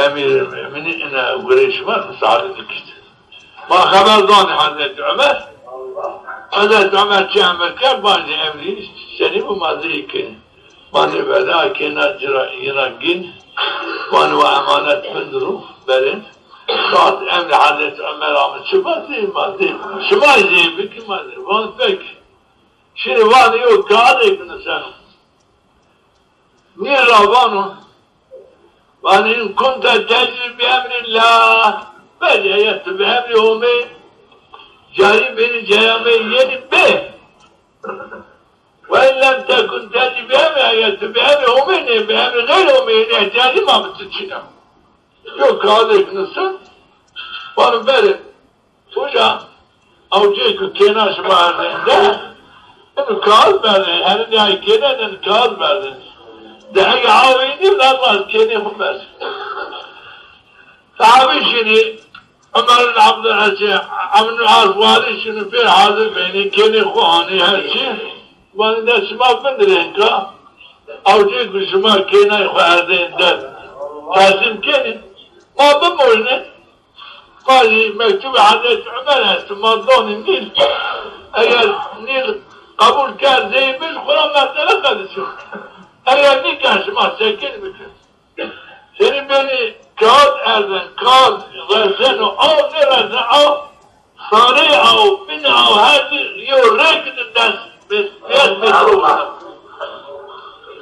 emîrê muminî ina gureyê şima misale nikit. Ma xeber danê Hezretî Umer. Hezretî Umer çi emir kerd, vanî emrî senî bi ma zî kenî. Ma nêberdê, a kêna ci ra, yina gîn. Vanî wa emanet bindir û berên. Saet emrî Hezretî Umer ame, çi vatî, ma zî, şima zî bikî, ma zî. Van pekî. Şinî vanî yo kağidêk nuseno. Nîl ra vano, vanî in kunte tecrî bi emrîllah. Belê, eger ti bi emrî Homê carî benî, cayê Homê yenî, bê. Ve in lem tekun tecrî bi emrî, eger ti bi emrî Homê nê, bi emrî xeyrî Homê nê, carî ma bi ti çin a. Yo kağidêk nusen, vano berê. Uca, awcê ku kêna şima erdên de, eno kağid berdên, herindî ay kêne de kağid berdên. De ege awê nî, lazim a kênê xwu berdên. Sahabî şinî, Umer bin Abdülaziz, Amr bin As walî şinî pêr hazir benî, kênê xwu anî her çî. Vanî de şima bindirên ka, awcê ku şima kênay xwu erdên de, teslîm kenî, ma bimojnên. Ma zî mektubê Hezretî Umer est, ma danî Nîl. Eger Nîl qebul kerd, zey bid, xwura mesele qedişo. Eger nîkerd, şima sekin bikin. Senî benî kağid erden, kağid rezeno, aw nêrezeno, aw sarê aw, bin aw, her di yo rek di dest, dest metro.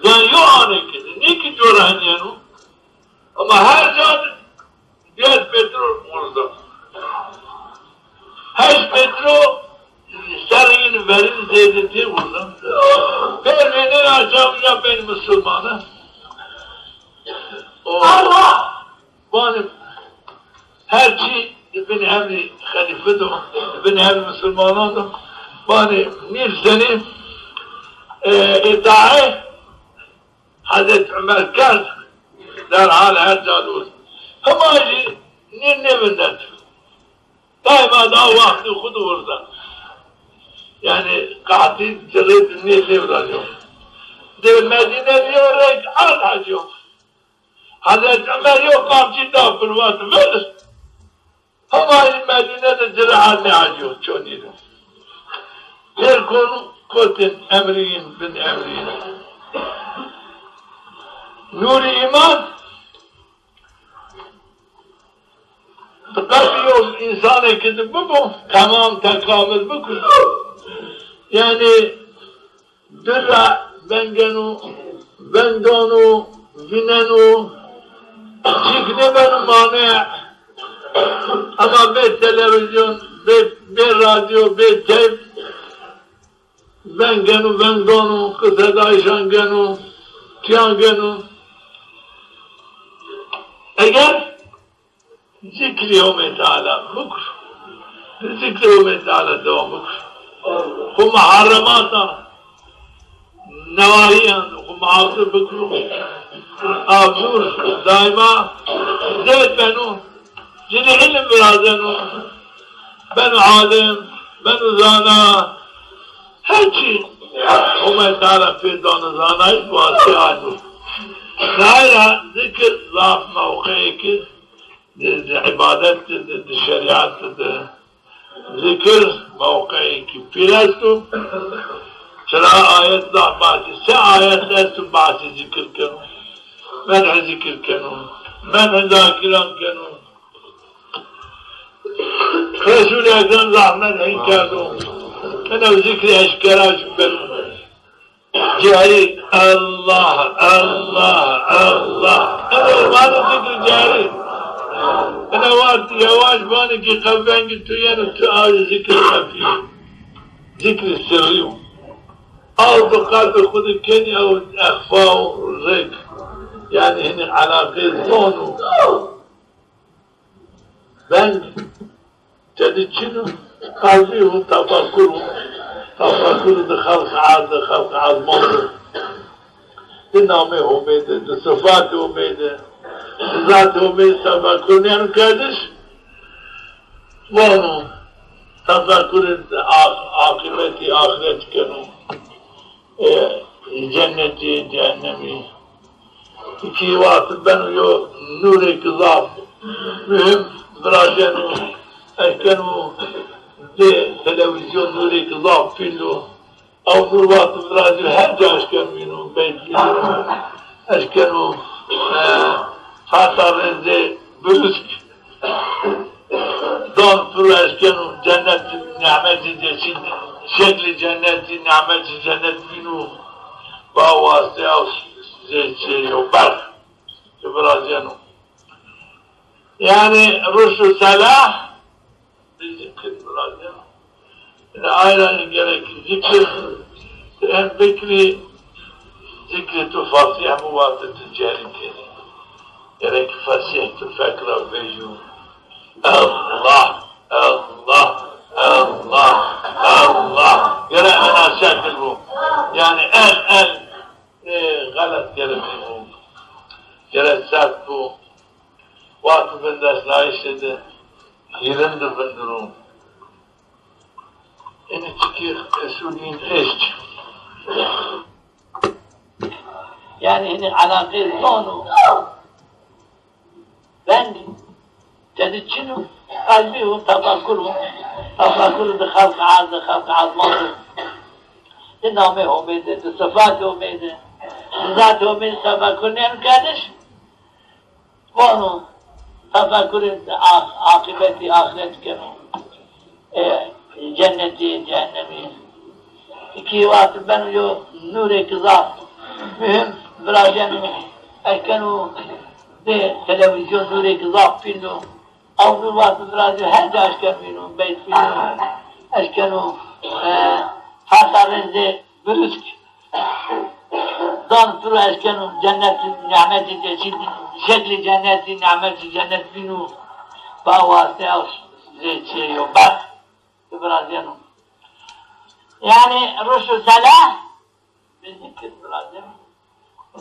Yanî yo anê ki, nî ki cora henî yeno. Ama her ca di diyet metro orada. Heşt metro serrîn verin zêdetî orada. Pêr vênên aşağı ben Müslümanı. O Allah! Vanî her çî di bin emrî xelîfe do, di bin emrî Müslümanan do. Vanî Nîl senî, e, îtae Hezretî Umer kerd, Derhal her ca di. Hema jî nê nêvindet. Daîma da wextê xwu di wirda. Yanî qatî cirê di nê nêvirajo. Di Medîne di yo rek ard hecî yo. Hezret Omer yo qamçî da pir vat vir. Hema jî Medîne de ci ra ardnê hecî yo, çonî de. Pêr kon, kotin emrîn, bin emrîn. Nûrî îman, di qelbî yo însanêkî di bibo, temam, tekamil bikir. Yanî, Di ra vengeno, vengdano, vîneno, çîk nêbeno mane. Ema bê televîzyon, bê, bê radyo, bê teyp vengeno, vengdano, qisedayîşan geno, çîyan geno. Eger Zikrî Homê Teala bikir. Zikrî Homê Teala dewam bikir. Xwu muharrematan, newahîyan xwu muhafze bikir. Abzûr daîma zêd beno. Cinî îlim virazeno. Beno alim, beno zana. Her çî Homê Teala pê dano zanayîş, wastê anî. Nay ra zikir zaf mewqeyêkî di, di îbadet de, di, di şerîet de, di zikir mewqeyêkî pîl esto. Çira ayet zaf bahsî, se ayet esto bahsî zikir keno. Medhê zikir keno. Medhê zakîran keno. Resûlî Ekrem zaf medhê kerdo. Eno zikrî eşkera jî beno. Cehrî, Allah, Allah, Allah. Eno vanê zikr cehrî. Eno wextî yewaş vanê kî qe vengê to yeno, tu a zikr xefî. Zikrî sirrî yo. Aw tu qelbê xwu de kenî, ew exfa û rêk. Yanî hinî elaqê zon û veng. Tedi çin o, qelbî û tefekur o. Tefekur di xelq erd de, xelq ezman de. Di namê Homê de, di sifatê Homê de, di zatê Homê de tefekur nêno kerdiş. Vano, tefekurê di a-, aqîbetî axiret keno. E, cennetî, cehennemî. Kî wextî beno yo nûrêk zaf muhîm, virajeno, eşkeno dê televîzyon nûrêk zaf pîl o. Ew nûr wextî virajî her ca eşkeno vîno, beyt vîno, eşkeno, e, heta rêzê birûsk. Dan piro eşkeno cennet, nîmetî de çî, şeklî cennetî, nîmetî cennet vîno, ba wastê ew zê çê yo berq ki virazeno. Yanî ruşd û selah bi zikir virazeno. Yanî ayranî gerek zikir, tu en bikrî, zikrê tu fasîh bi, wextê tu cehrî kenî. Gerek fasîh tu fek ra vejû. Allah, Allah, Allah, Allah. Gerek ena şekil bo. Yanî el, el, e, xelet gerek bo. Gerek sert bo. Wextî vindeşnayîşê de hîrin de vindiro. Enî çikî esulîn eşt. Yanî hinî elaqê zon û veng tedi çin o, qelbî û tefekur o. Tefekur di xelq erd de, xelq ezman de. Di namê Homê de, di sifatê Homê de, di zatê Homê de tefekur nêno kerdiş. Vano, tefekurê a-, aqîbetî axiret keno. E, cennetî, cehennemî. Kî wextî beno yo nûrêk zaf muhîm, virajeno, eşkeno dê televîzyon nûrêk zaf pîl o. Ew nûr wextî virazî her ca eşkeno vîno, beyt vîno, eşkeno, e, heta rêzê birûsk. Dan tu ra eşkeno cennet, nîmetî de çî, şeklî cennetî, nîmetî cennet vîno, ba wastê ew zê çê yo berq ki virazeno. Yanî ruşd û selah bi zikir virazeno.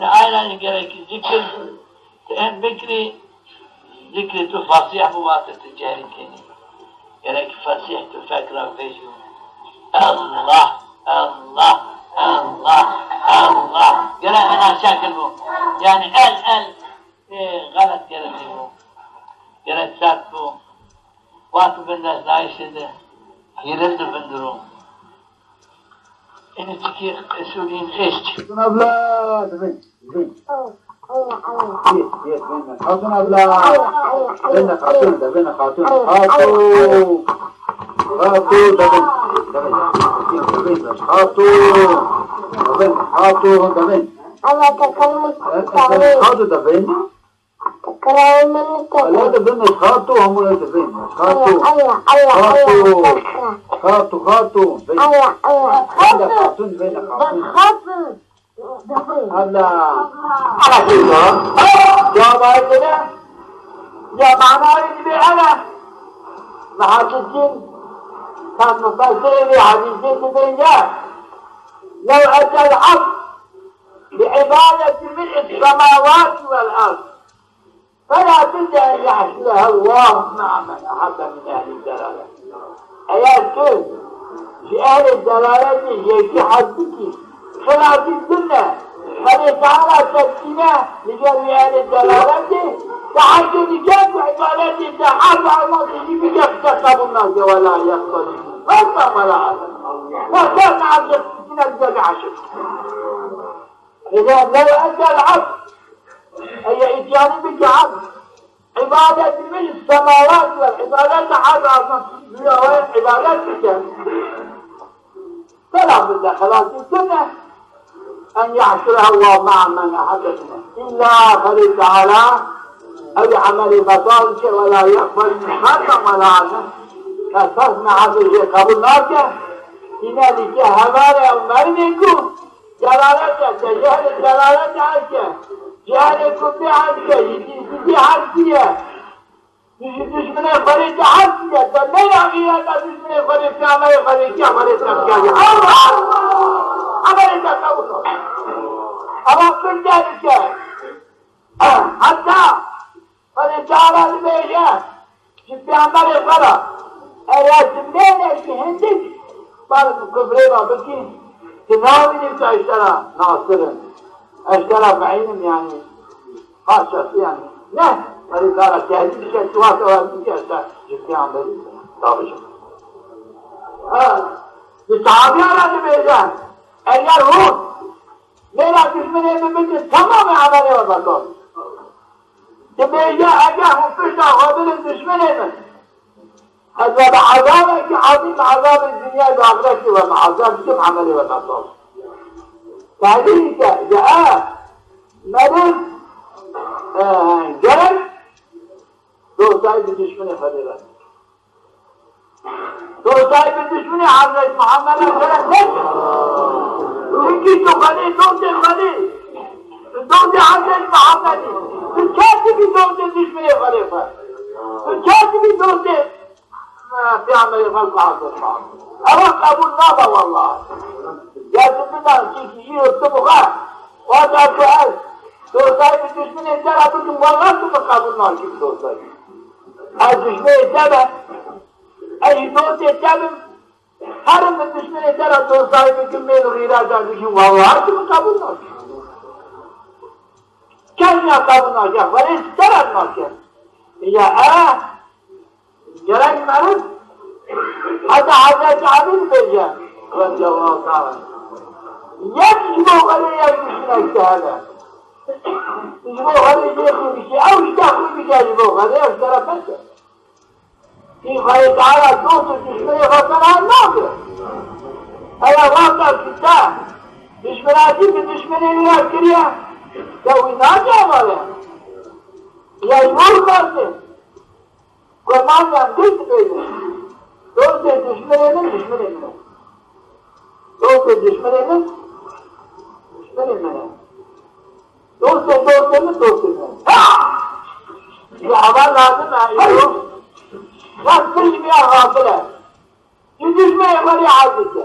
Yanî ayranî gerek zikir, Ti en bikrî, zikrê tu fesîh biwate, ti cehrî kenî. Gerek fesîh tu fek ra vejîyo. Allah, Allah, Allah, Allah. Gerek ena şekil bo. Yanî el, el, e, xelet gerek bo. Gerek sert bo. Wextî vindesnayîşê de hîrê de vindiro. Enê çikî esolîn eşt. Hatun abla, divin, divin. Yes, yes, divin. Hatun abla. Divin, hatun, divin, hatun. Hatun. Hatun, divin. Divin, divin. Hatun. Divin, hatun, divin. Hatun, divin. Ala de vin, xatu, hemû de vin, xatu. Xatu, xatu, xatu. Vin. Vin de xatun, vin de xatun. Ala kî ya. Cevabı ne? Ya manayı gibi hele. Muhaddisîn, tam mufassirê vî hadîsî dibên ya. لو أتى العبد بعبادة ملء السماوات والأرض فلا بد أن يحشره الله مع من أحب من أهل الضلالة. Eger tu ji ehlê delaletî yekî hez bikî, xilasî dine, Xwedê Teala te tîne, digel wî ehlê delaletî, te heşê digel ku îbadetê te erd alma tu jî bike, te qebûl nake, wela yeqbel. Heta wela erd. Wexta te erd tîne digel heşê. Eza lew etel abd, eger îtyanî bike abd, îbadet min semawat vel îbadet erd asman, dünyaya îbadet bike. Fela budde xelasî tune en yahşurehullah ma'a men ehabbetine. İlla Xwedê Teala ew emelê betal ke, wela yeqbel min xerben wela adlen. Esas nehabê jê qebul nake. Îne dike hevare ew merdê ku Delalete, te cehlê delalete hes ke. Cehlê kufrî hes ke, yî dî-, yî dî hes bîye. Tu jî duşminê Xwedê de hes bîye. Te neyra xîreta duşminê Xwedê, peyxamberê Xwedê kî, Xwedê te bikerdî. Allah! Emelê te qebul o. Ama pir derike. Heta Xwedê Teala dibêje, ji peyxamberê xwe ra, eger tu nênekî hindik, bar bi kufrê ra bikî, tu nabînî tu ez te ra nasir im, ez te ra muîn im, yanî, xas şexsî, yanî. Ne, Xwedê Teala tehdîd dike, tu wexta wer bikî, ez te ji peyxamberî davêjim. Ha, ji sahabîyan ra dibêje, eger hûn nêra duşmenê min bidin, temamê emelê we betal. Dibêje, eger hûn pişta xwe bidin duşmenê min, ez we bi ezabekî ezîm, ezabê dinyayê û axretî we bi ezab bikim, emelê we betal. Tehdîdî ke, ya, e, meriv, e, gerek dostayî bi duşmenê Xwedê be. Dostayî bi duşminê Hezret Muhammed ra gerek nêke. Çunkî tu Xwedê, dostê Xwedê, tu dostê Hezret Muhammed î. Tu çawa bî dostê duşminê Xwedê xwe? Tu çawa bî dostê, e, peyxamberê xwe ku Hezret Muhammed? Ewa qebul nabe wellahî. Ya tu bidan çi ki yî tu bixe. Wexta ku ez dostayî bi duşminê te ra bikim, wellahî tu mi qebul nakî bi dostayî. Ez duşminê te be. Ez jî dostê te bim. Herim bi duşmenê te ra dostayî bikim, mêl û xîreta bikim, wellahî tu mi qebul nake. Kes nîya qebul nake, Xwedê ji te ra nake. Ya, e, gerek meriv heta Hezretî Elî bêje, radîyallahu teala. Yek ji bo Xwedê yek duşminek de hebe. Ji bo Xwedê yê xwe bike, ew ji te xwe bike ji bo Xwedê, ew ji te ra bes e. Kî Xwedê Teala dost û duşmenê xwe feqîr nake. Eya wexta ki te duşmenatî bi duşmenê wî ra kiriye, te wî nake amade. Ya ji bo wî qasê. Kurmancan dî dibêje. Dostê duşmenê min, duşmenê min o. Dostê duşmenê min, duşmenê min o. Dostê, dostê mi, dostê mi. Ha! Ya ama lazim ha, îro. Kes pişt bîya xafile. Ti duşmenê xo rê hes bike.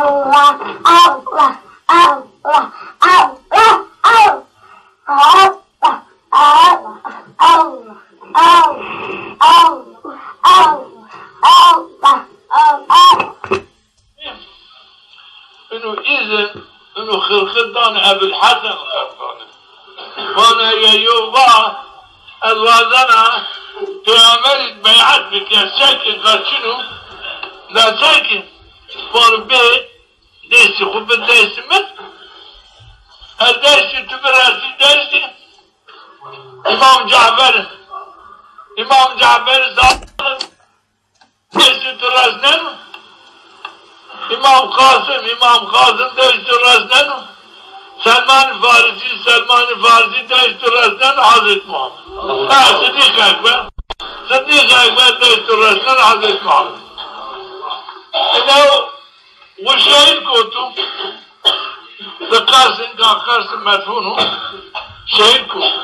Allah, Allah, Allah, Allah, Allah. Allah, Allah, Allah, Allah, Allah, Allah, Allah. Ino îzin, ino xirxi danê Ebil Hesen Xerqanî. Vana ya yo va, ez wazena Peyxamberî beyat bike, çekî qaçino, la çekî, vano bê, destî xwu bi destî min, ez destî tu biresî destî Îmam Cafer, Îmam Cafer zaf Destê tu resneno. Îmam Qasim, Îmam Qasim destê tu resneno. Selman Farisi, Selman Farisi destê tu resneno Hazreti Muhammed. Ha, Sidîq Ekber. Sidîq Ekber destê tu resneno Hazreti Muhammed. Ino wu şehîd koto. Di qesin ka qesin medfûn o. Şehîd koto.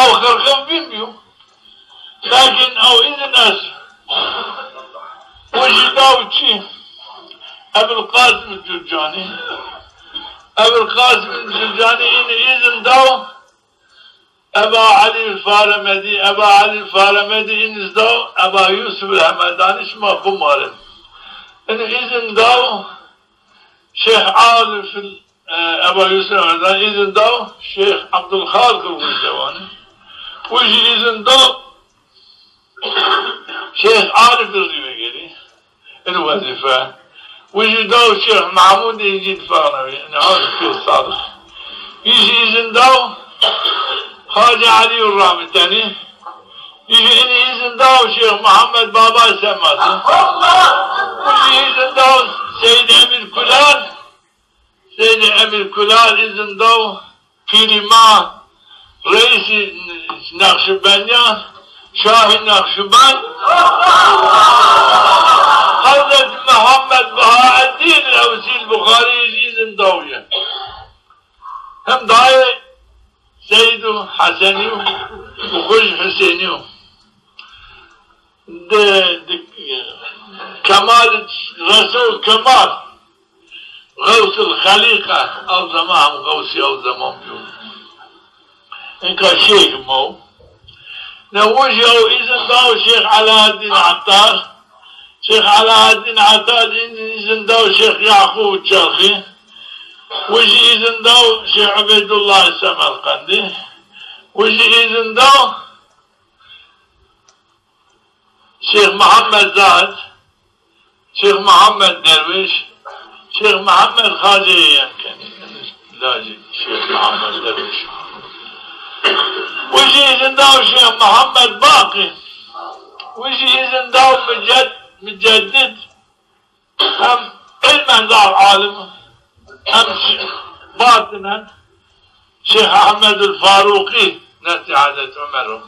Aw xirxin vîn bîyo. Lakin aw îzin est. O jî daw çi? Ebil Qasim Curcanî. Ebil Qasim Curcanî în îzin daw Eba Elî Faremedî, Eba Elî Faremedî în îzin daw Eba Yusuf Hemedanî şima bimarin. În îzin daw Şeyh Arif, e, Eba Yusuf Hemedanî, îzin daw Şeyh Abdulxaliq Gurcewanî. Wi jî îzin daw Şeyh Arif Rîvegerî. Ino wezîfe. Wi jî daw Şeyh Mahmud Încî Fexnewî. Ino Arif Sadiq. Wi jî îzin daw Hacı Elî Ramitenî. Wi jî înî îzin daw Şeyh Muhammed Baba Semasî. Wi jî îzin daw Seyyid Emîr Kulal. Seyyid Emîr Kulal îzin daw pîrî ma reîsî Neqşîbendiyan, Şahî Neqşîbend, Hezret Muhammed Bahaeddîn Ewsîl Buxarî îzin daw yi. Hem dayê Seyyid û Hesenî û xwu jî Husênî yo. Di, di kemal, reso kemal. Xewsul Xelîqe, ew zeman hem xewsî ew zeman bîyo. Înka şêx ma o. Ne wi jî ew îzin daw Şêx Elaeddîn Etar. Şêx Elaeddîn Etar în îzin daw Şêx Yaqûb Çerxî. Wi jî îzin daw Şêx Ubeydullah Semerqendî. Wi jî îzin daw Şêx Muhammed Zahid, Şêx Muhammed Derwêş, Şêx Muhammed Xacê Yemkenî, lajê Şêx Muhammed Derwêş. Wi jî îzin daw Şêx Muhammed Baqî, wi jî îzin daw Muced-, Muceddid, hem îlmen zaf alim, hem ş-, batinen Şêx Ehmedul Farûqî, neslî Hezret Omer o.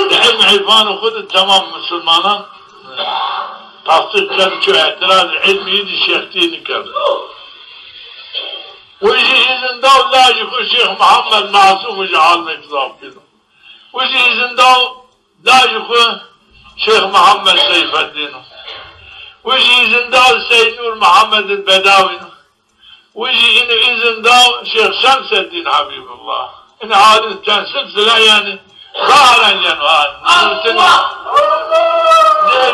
Di îlm îrfanê xwu de temam musulmanan, e, tasdîq kerd, ço îtiraz îlmî de şêxtî nikerd. Wi jî îzin daw lajê xwu Şêx Muhammed Masûm, wi jî alimêk zaf pîl o. Wi jî îzin daw lajê xwu Şêx Muhammed Seyfeddîn o. Wi jî îzin daw Seyd Nur Muhammed Bedawîn o. Wi jî înî îzin daw Şêx Şemseddîn Habîbullah. Înî alim çend silsile yanî zahir enceno ha. Nizirtinî.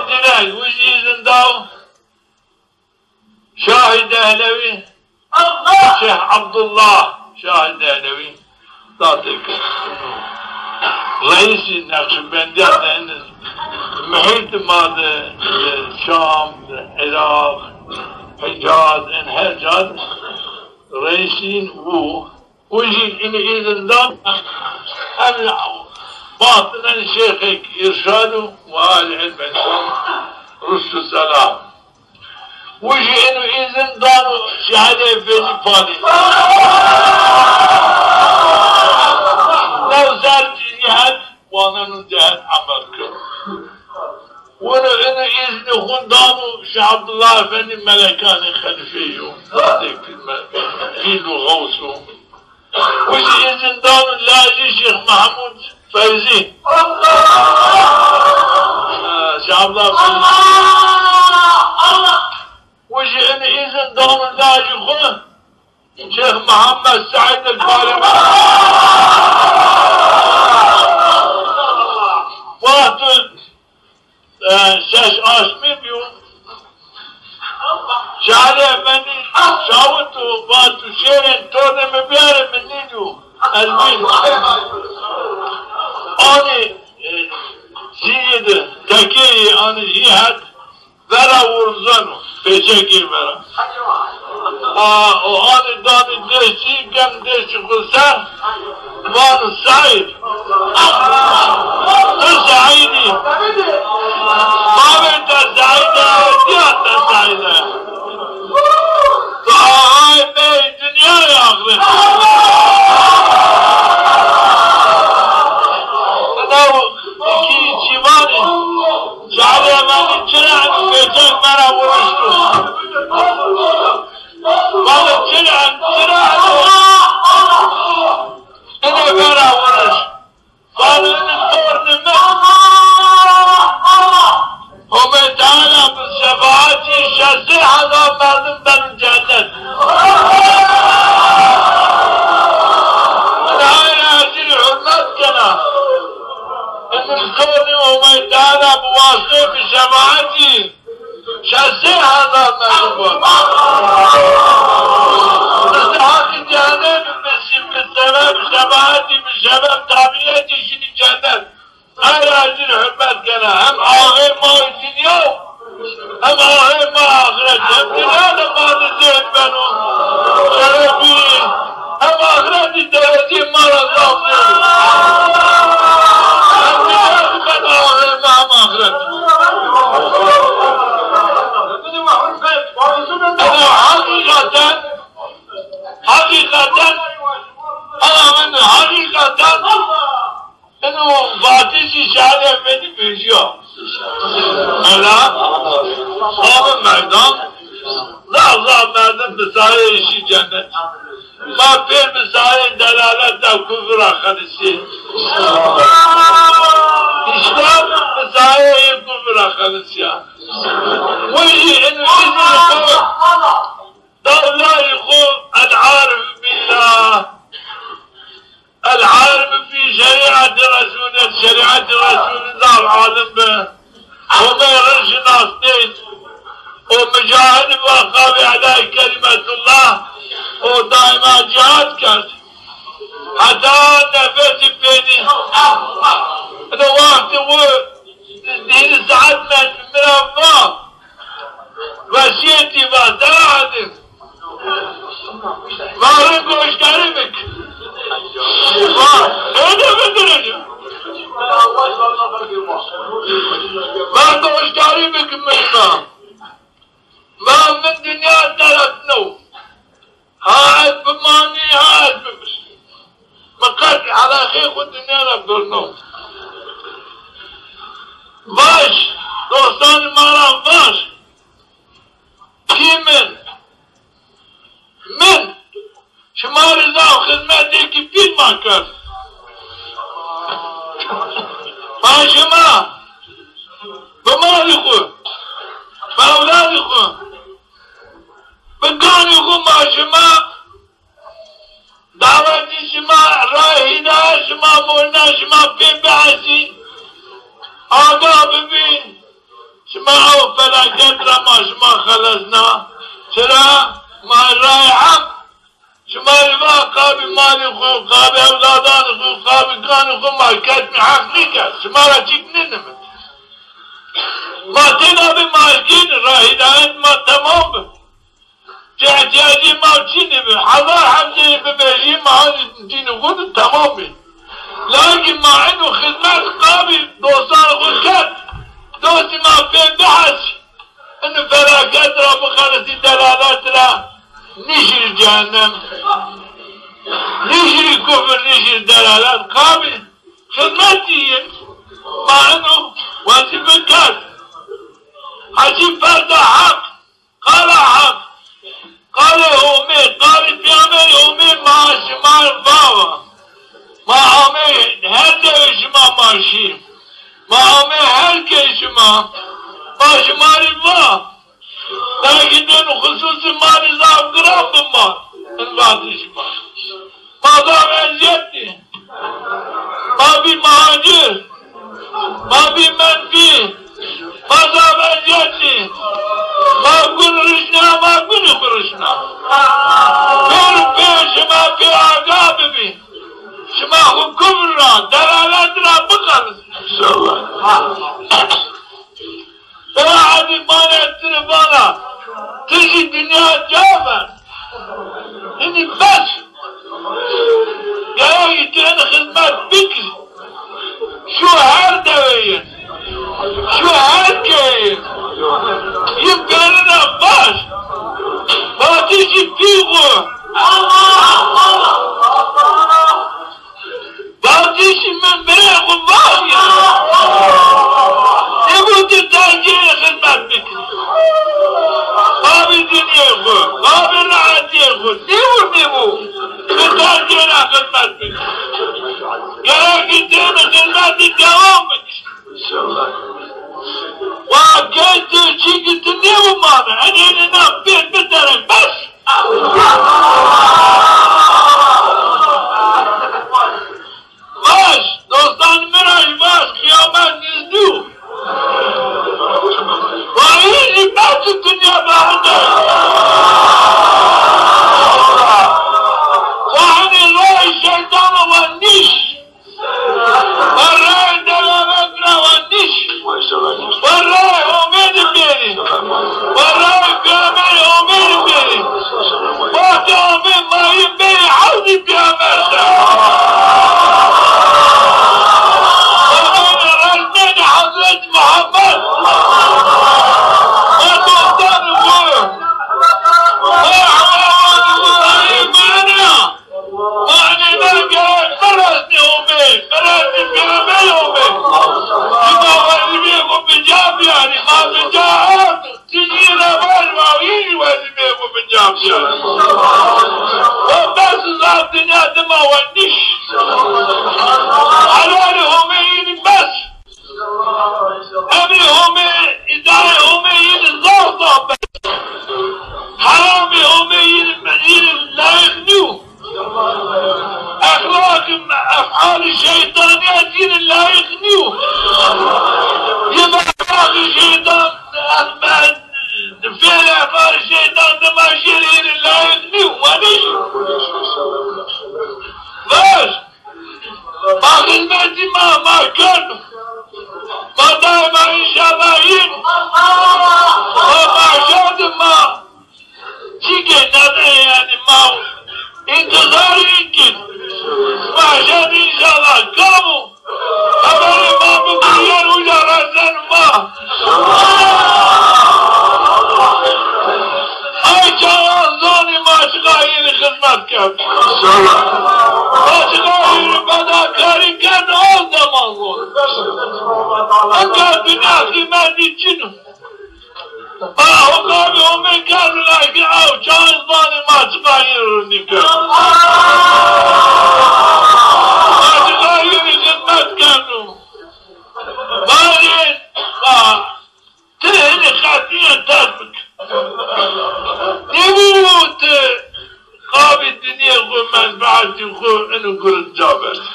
Dîne, wi jî îzin daw Şahî Dehlewî, Şêx Abdullah Şahî Dehlewî, zatê ke reîsî Neqşîbendiya de, muhîtê ma de, de Şam, de Iraq, Hicaz, în her ca de reîsîn û Wi jî înî îzin da, em batinen şêxêk îrşad û wali îlm însan ruşd û selam. Wi jî înî îzin dano Şehîd Efendî Palî. New ser cîhet, waneno cîhet emel kir. Wino înî îznî xwu dano Şêx Abdullah Efendî Melekanî xelîfeyî yo. Pîl û xews o. Wi jî îzin dano lajê Şêx Mehmûd Feyzî. Ha, Şabla Feyzî. Wi jî in îzin dano lajê xwu. Şêx Mihemed Seîd el Palemî. Wexto, e, şeş aşmî bîyo. Şarê Efendî şawito, vato şêrên tornê mi biyarê, mi nîdîyo. Ez bîn. Anî, e, zîyê de, tekeyê anî zî het. Vera wurzeno, pêçekê vera. A, o anî danî destî, kem destî xwu ser, vano Seîd. Tu Seîd î. Bavê te Seîd e, dîya te Seîd e. Tu axayê bey dinyayê axret. Ina o kî çî vanê. Şarê Efendî çira eno pêçek vera wurişto. Vano çira, çira eno. Ene vera wuriş. Vano ene tornê mi. Homê Teala bi şefaetî şeştê hezar merdim beno cennet. Ene hayra ezî rê hurmet kena. Ene tornê Homê Teala bi wasitê bi şefaetî şeştê hezar merdim bo. Mistehaqî cehennemî bi, bi sebeb şefaetî, bi sebeb tabîetî şinî cennet. Her ezî rê hurmet kena. Hem axê ma dinya, hem axê ma axiret. Hem dinya de ma de zêd beno. Şerefî. Hem axiretî dereceyê ma ra zaf beno. Hem dinya de beno axê ma hem axiret. Eno heqîqeten, heqîqeten, ena min heqîqeten eno vatişî şarê Efendî vejîya. Ela, abi merdan, zaf zaf merdim bi sayeyê şî cennet. Ma pêr bi sayeyê delalet de kufir ra xelisî. Îslam bi sayeyê kufir ra xelisîya. Wi jî eno îznî xo da lajê xo, el-arif billah. El-arif fî şerîetî Resûlî, şerîetî Resûlî zaf alim bi. Homê rind şinasnês. O mucahid bi, qabê edayê kelîmetullah. O daîma cîhad kerd. Heta nefesî pênî. Ino wextî wi hîrê saet mi ra va. Wesîyetî va, selahatin. Va rind goşdarî bik. Va, êdî bidirîn. Va goşdarî bik min va. Va min dinya teretno. Ha ez bimanî, ha ez bimir. Mi qet eleqeyê xwu dinya ra birno. Vaj, dostanê ma ra vaj. Pî min, min şima rê zaf xizmetêkî pîl ma kerd. Ma şima bi malê xwu, bi ewladê xwu, bi ganê xwu ma şima dawetî şima, rayê hîdayet şima, molîna şima pê biesî, agah bibî. Şima ew felaket ra ma şima xelesna. Çira? Ma rayê Heq şima rê va, qabî malê xwu, qabî ewladanê xwu, qabî ganê xwu ma ketmî heq nîkerd. Şima ra çîk nênimit. Ma têna bî, ma gîn ra hîdayet ma temam bi. Ti îhtîyacê ma çinê bi. Hezar hemdê bivejî, ma hanî dînê xwu de temam bî. Lakîn ma eno xizmet qabî dostanê xwu kerd. Dostî ma pê bihesî. Eno felaket ra bixelisî, delalet ra, nîşirî cehennem. Nîşirî kufir, nîşirî delalet. Qabî xizmetî yê. Ma eno wezîfe kerd. Hecî ferda Heq. Qala Heq, qalê Homê, qalê peyxamberê Homê ma şima va. Ma amê her dewê Şima rî va, belkî dên xusûsî ma rî zaf giran bi ma. Min vatê şima. Ma zaf ezîyet dî. Ma bî muhacir. Ma bî menfî. Ma zaf ezîyet dî. Ma gun rişna, ma gunî xwu rişna. Pêr pê şima pê aga bibî. Şima xwu kufr ra, delalet ra bixelisnî. Ela edî mane ti rê vana, ti jî dinya ca ver. Hinî bes. Gerek ti hinî xizmet bikir. Şu her dewe yin. Şu her keye yin. Yin pêrine baş. Vatişî pî xwu. Vatişî min birê xwu vat ya. Nêbo ti tercîhê xizmet bikî. Babî dinyê xwu, babî rehetîyê xwu. Nêbo, nêbo. Ti tercîhê ra xizmet bikî. Gerek ki ti hinî xizmetî dewam bikî. Wa key ti çîkî ti nêbo ma de. Enê na pêr biterek bes. Vaj, dostan mi ra jî vaj, qiyamet nizdî yo. Wa hîn jî bes dinya bavinde. Wa henî rayê şeytana wa nîş. Wa rayê delalet ra wa nîş. Wa rayê Homê de bêrî. Wa rayê pêxemberê Homê de bêrî. Wextê Homê mayî bêrî hewzî pêxember de. Wa rayê rejmênî Hezret Muhammed. Wa dostan xwu. Wa hewalanî xwu rayê mane ya. Manena gerek biresnê Homê, biresnê pêxemberê Homê. Şima wezîfeyê xwu bi ca bîyarî, ma bi ca ard, ti jî ra vaj ma wî jî wezîfeyê xwu bi ca bîyarî. O bes zaf dinya dima we nîş. Helalê Homê yînî bes. Emrê Homê, îdayê Homê yînî zaf zaf bes. Heramê Homê yînî, yînî layîq nîyo. Exlaqê, efalê şeytanîyet yînî layîq nîyo. Yê bi exlaqê şeytan, fêlê efalê şeytan dima şêrê yînî layîq nîyo. Wenîş. Ver. Ma xizmetî ma, ma kerd. Ma daîma înşallah yîn. Ma mahşer de ma çîkê nede yanî ma întîzarî kî. Mahşer de înşallah kam o? Xeberê ma bigirîyen uca resnen ma. Ay çaxan zonî ma çiqa yînî xizmet kerd. Ma çiqa yînî fedakarî kerd o zeman zon. Inka dinya qîmetî çin o. Ma hukabê Homê kerd la ki ew çax zanî ma çiqa yî rindî kerd. Ma çiqa yî rê xizmet kerdo. Vajê, va, ti hinî xetîyen ters bik. Nêbo ti qabî dinyê xwu, menfeetî xwu ino gurd ca berdî.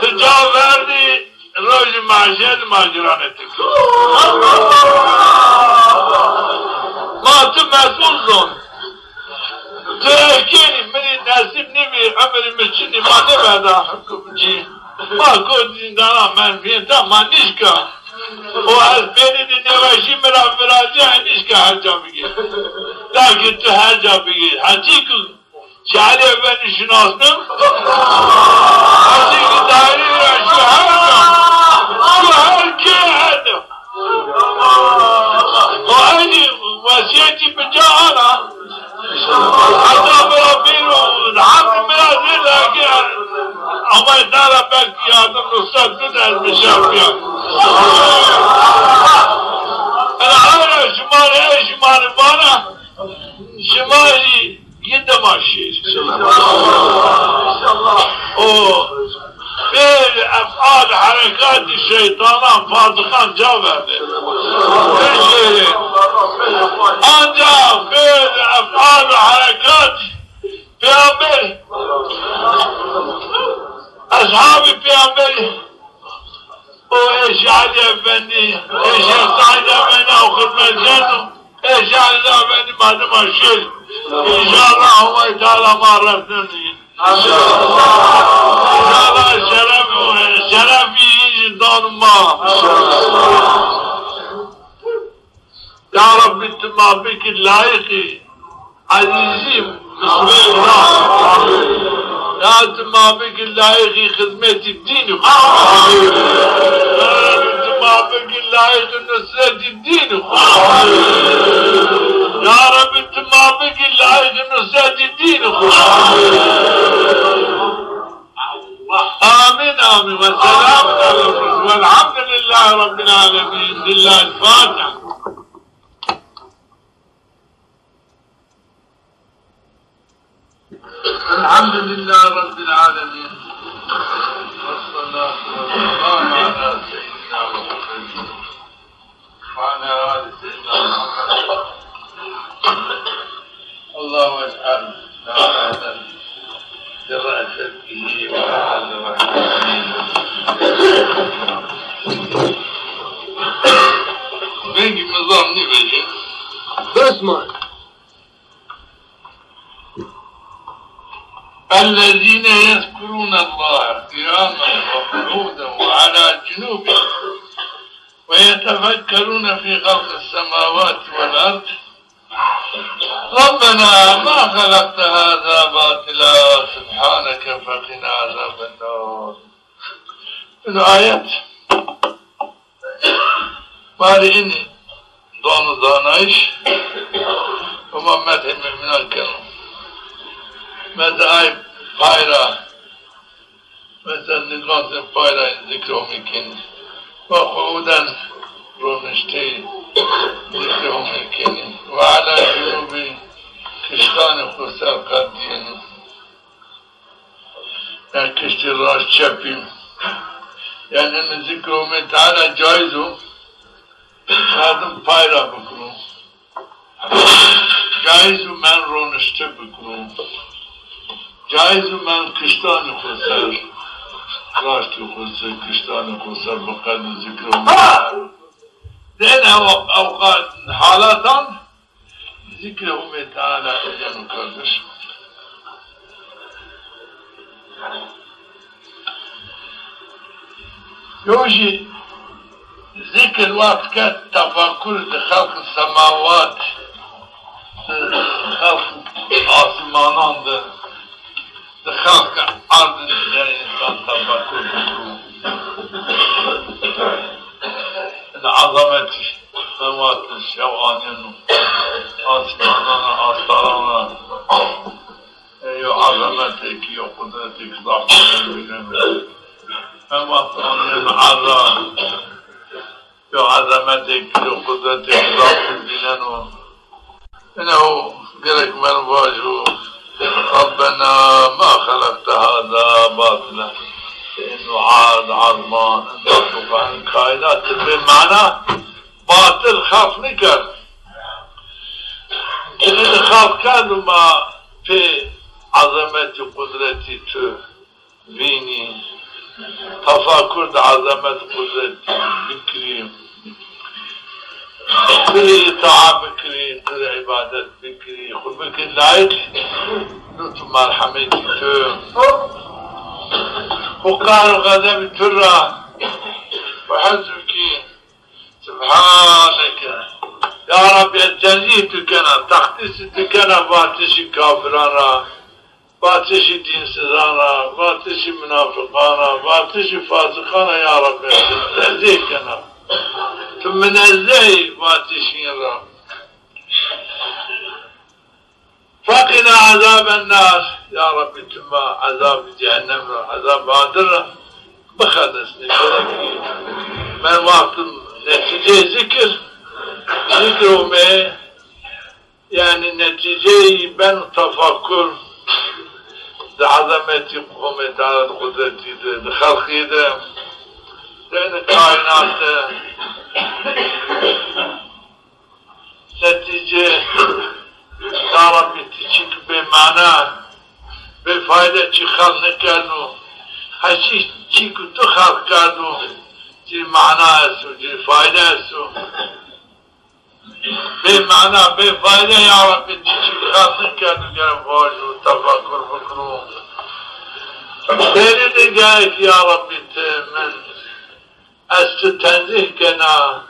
Ti ca verdî, Rojê mahşer ma giranê ti kir. Ma ti mesûl zon. Ti erkenî, mi rê nesîb nêbî, emrê mi çinî, ma nêverda hukimcî. Ma kot zîndana menfîyeta ma nîşka. O ez pênî de nêweşî mi ra virazîya, nîşka her ca bigê. Ta ki ti her ca bigê. Hetî ki Şarê benî şinasnim. Azî ki daîre ra şu her ca, şu her kê hede. O enî wesîyetî bi ca ana. Heta mi ra bêro, hemî mi ra zêde ki amay dara belkî yardim nusret bide ez bi şer bîya. Ena ayra şima rê, şima rê vana, şima zî Yi dima şêr. O fêl, efal, herekat Şeytanan, fasiqan ca verdê. Pêşerê. Ancak fiil, efal ve harekat Peygamber, eshabı Peygamber, o eşi Ali Efendi, eşi Said Efendi, o hizmetçi, eşi Ali Efendi, madem aşır. İnşallah Allah Teala ma resnenir. İnşallah şeref, şeref iyi danma. Ya Rabbi, ti ma bikî layîqî ezîzî, qismê Îslam. Ya ti ma bikî layîqî xizmetî dînî xwu. Ya Rabbi, ti ma bikî layîqî nusretî dînî xwu. Ya Rabbi, ti ma bikî layîqî nusretî dînî xwu. Amîn, amîn. Ve selamun alel murselîn. Velhamdülillahî Rabbil âlemîn. Lillahil Fatiha. Elhamdülillahî Rabbil âlemîn. Vessalatu vesselamu ala seyyidina Muhammedin ve ala âli seyyidina Muhammed. Allahu ec'al. Cerrae sevkihi ve hâle ve hâle. Vengî mi zam nîvejî. Bes ma. الذين يذكرون الله قياما وقعودا وعلى جنوبهم ويتفكرون في خلق السماوات والأرض ربنا ما خلقت هذا باطلا سبحانك فقنا عذاب النار. Ino ayet ma rê inî dano zanayîş, Homa medhê mu'minan keno. Mesela ay pay ra, mesela nîqasê pay ra zikrê Homê kenî. Ve qu'uden, roniştey, zikrê Homê kenî. Ve ala cunubi, kiştanê xo ser qedîyenî. Yanî kiştî raşt çepî. Yanî eno zikrê Homê Teala caiz o merdim pay ra bikiro. Caiz o merdim ronişte bikiro. Caiz o merdim kiştanê xo ser, raştê xo ser, kiştanê xo ser bi qedî zikrê Homê. Ha! Dên ew, ew halatan Zikrê Homê Teala eceno kardeş. Yo jî zikir wext ke tefakkur di xelq semawat, di xelq asimanan de, di xelq erd de însan tefakkur bikiro. Di ezametî semawat şew anîyeno, asimanan ra, astaran ra. Ê yo ezametêkî, yo qudretêkî zaf bîneno. Semawat anîyeno, erd ra. Yo ezametêkî, yo qudretêkî zaf bîneno. Ino gerek merdim vajo, Rabbena ma xelekte haza batila. Ino erd, ezman, ino tufan, kaînat ti bê mana batil xelq nîkerd. Ti ino xelq kerd û ma pê ezametî, qudretî tu vînî, tefakur di ezamet, qudret bikirî, ti rê îtaa bikirî, ti rê îbadet bikirî, xwu bikir layîq lutf û merhemetî tu. Xwu qahr û xezebî tu ra, xwu hezû kî. Subhaneke. Ya Rabbî, ez tenzîh tu kena, teqdîsî tu kena vatişî kafiran ra. Vatişî dînsizan ra, vatişî munafiqan ra, vatişî fasiqan ra ya Rabbî, ez tenzîh kena. Tu minezzeh î vatişîn ra. Feqîna ezaben nar. Ya Rabbî, tu ma ezabê cehennem ra, ezabê adir ra bixelisnî. Gerek î. Ben wextim netîceyê zikir, zikir ome. Yanî netîceyî beno tefakkur di ezametî Homê Teala, di qudretî de, di xelqî de. Yanî kaînatî, netîce, ya Rebbî, ti çîk bêmana, bêfayde çî xelq nêkerdo. Heçî çîk tu xelq kerdo, ci mana esto, ci fayde esto. Bêmana, bêfayde ya Rebbî, ti çîk xelq nêkerdo, gerek vajo, tefekkur bikiro. Belî de gerek ya Rebbî ti min Ez ti tenzîh kena,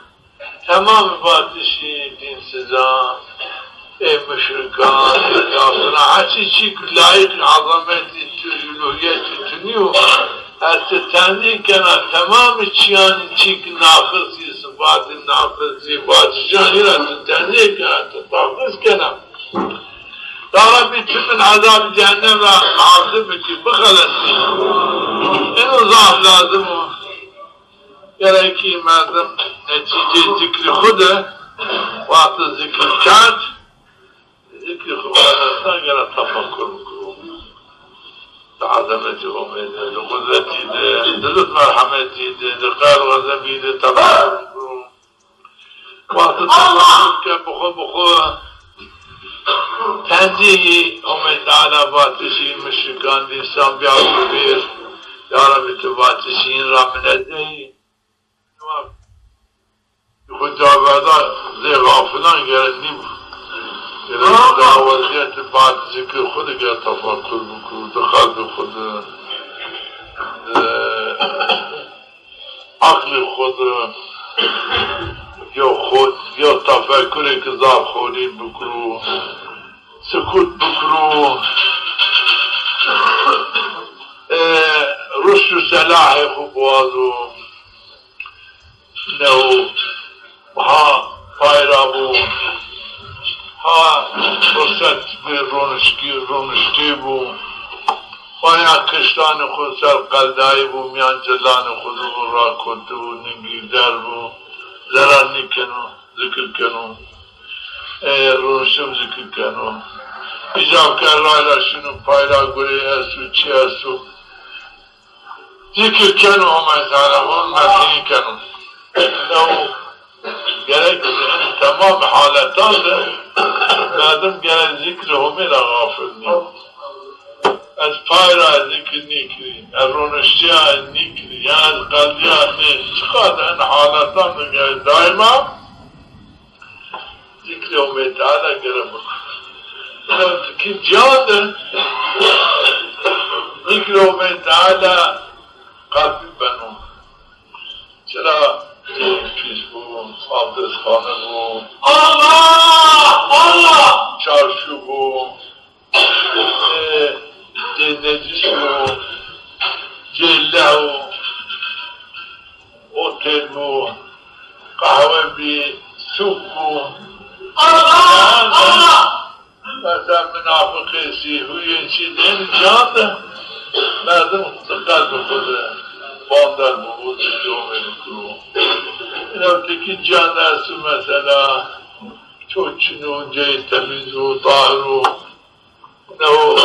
temamî vatişî dînsizan, ê muşrikan, ê kafiran, heçî çîk layîq ezametî tu, uluhîyetî tu nîyo. Ez ti tenzîh kena, temamî çîyanî çîk naqisî, sifatî naqisî, vatişanî ra ti tenzîh kena, ti taqdîs kena. Ya Rebbî, ti min ezabî cehennem ra muhafîz bikî, bixelesî. Eno zaf lazim o. Gerekî merdim netîceyê zikrî xwu de, wexto zikir kerd, zikrî xwu xelesna, gere tefekkur bikiro. Di ezametî Homê de, di qudretî de, di lutf merhemetî de, di qehr xezebî de tefekkur bikiro. Wexto tefekkur ke bi xwu bi xwu tenzîhî Homê Teala vatişî muşrikan dîsan bîya bi vîr. Ya Rebbî, ti vatişî hîn ra minezzeh î. Xwu ca verda zê xafilan gere nîb. Gere da wezîyetî bad zikir xwu de gere tefekkur bikiro, di qelbî xwu de, di aqlî xwu de, yo xwu, yo tefekkurê ki zaf xorî bikiro, sukut bikiro, e, ruşd û selahê xwu biwazo. New ha pay ra bo, ha furset bi ronişkî, roniştî bo, paya kiştanê xwu ser qeldayî bo, mîyan cilanê xwu de bo, rakotî bo, ningî der bo, zerar nîkeno, zikir keno. E, roniştî bo, zikir keno. Îcab ke ray ra şino, pay ra gurê esto, çi esto. Zikir keno Homay Teala, hon merhînî keno. Lew gerek temam haletan de merdim gerek zikrê Homê ra xafil nîyo. Ez pay ra zikir nîkirî, ez roniştîya nîkirî, ya ez qeldîya nê, çiqas en haletan de gerek daîma zikrê Homê Teala gere bikir. Ina tikî ciyan de zikrê Homê Teala qelbî beno. Çira pîs bo, abdestxane bo, Allah! Allah! Çarşu bo, e, cê necis bo, cê lew, otel bo, qehwe bî, sûk bo. Allah! Allah! Mesela minafiqê sî, huyên sî, dên can de merdim di qelbê xwu de bander bibo, di comê bikiro. Ina tekî can de esto mesela, ço çin o, cayê temîz o, tahir o. Ina o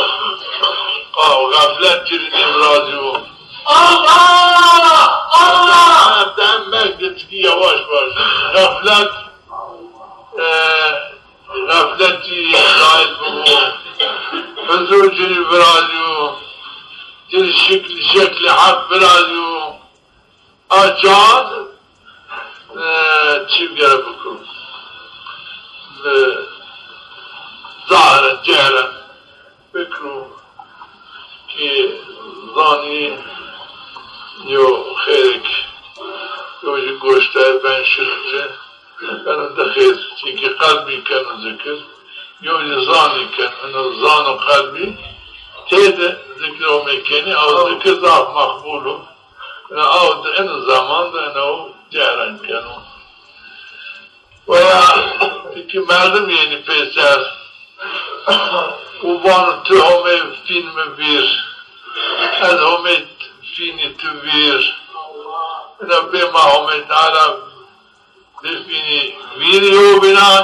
qa-, xeflet ci rê nêvirazîyo. Allah! Allah! Dem, dem merg de tikî yavaş yavaş. Xeflet, e, xefletî zahir bibo. Huzur ci rê virazîyo. Ci rê şekl, şeklê heq virazîyo. A can, e, çî gere bikiro. E, zahire, cehre bikiro ki zanî yo xêrek, yo jî goşte ben şirk ci. Beno di xêr, çimkî qelbî keno zikir, yo jî zanî keno, ino zan û qelbî têde zikir Homê kenî, aw zikir zaf meqbul o. Ina aw di ino zeman de ino cehran keno. Weya tikî merdim yenî peyser û vano ti Homê fîn mi vîr, ez Homê fînî ti vîr. Ina bê ma Homê Teala bifînî vîrî yewbînan,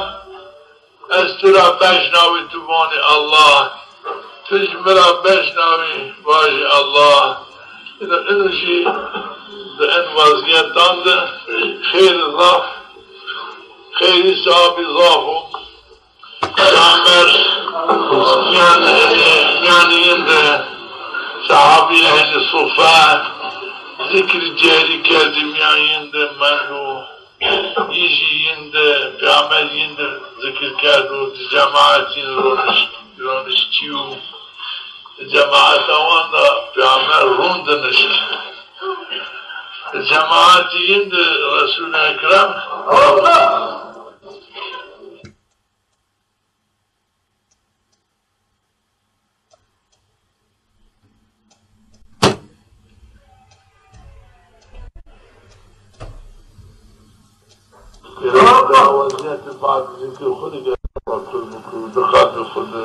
ez ti ra beşnawî, ti vanî Allah, ti ji mi ra beşnawî, vajî Allah. Ino, ino jî Di en wezîyetan de xêr zaf, xêrî sahabî zaf o. Peyxamber mîyan, mîyanî yin de sahabî ehlî sufe zikir cerî kerdî, mîyan yin de mendo. Îjî yin de peyxamber yin de zikir kerdo, di cemaet yin roniş, roniştîyo. Di cemaeta wan de peyxamber rûn de nişt. Di cemaet yin de Resul Ekrem Wezîyetê bad zikir xwu de gere tefakur bikir, di qelbê xwu de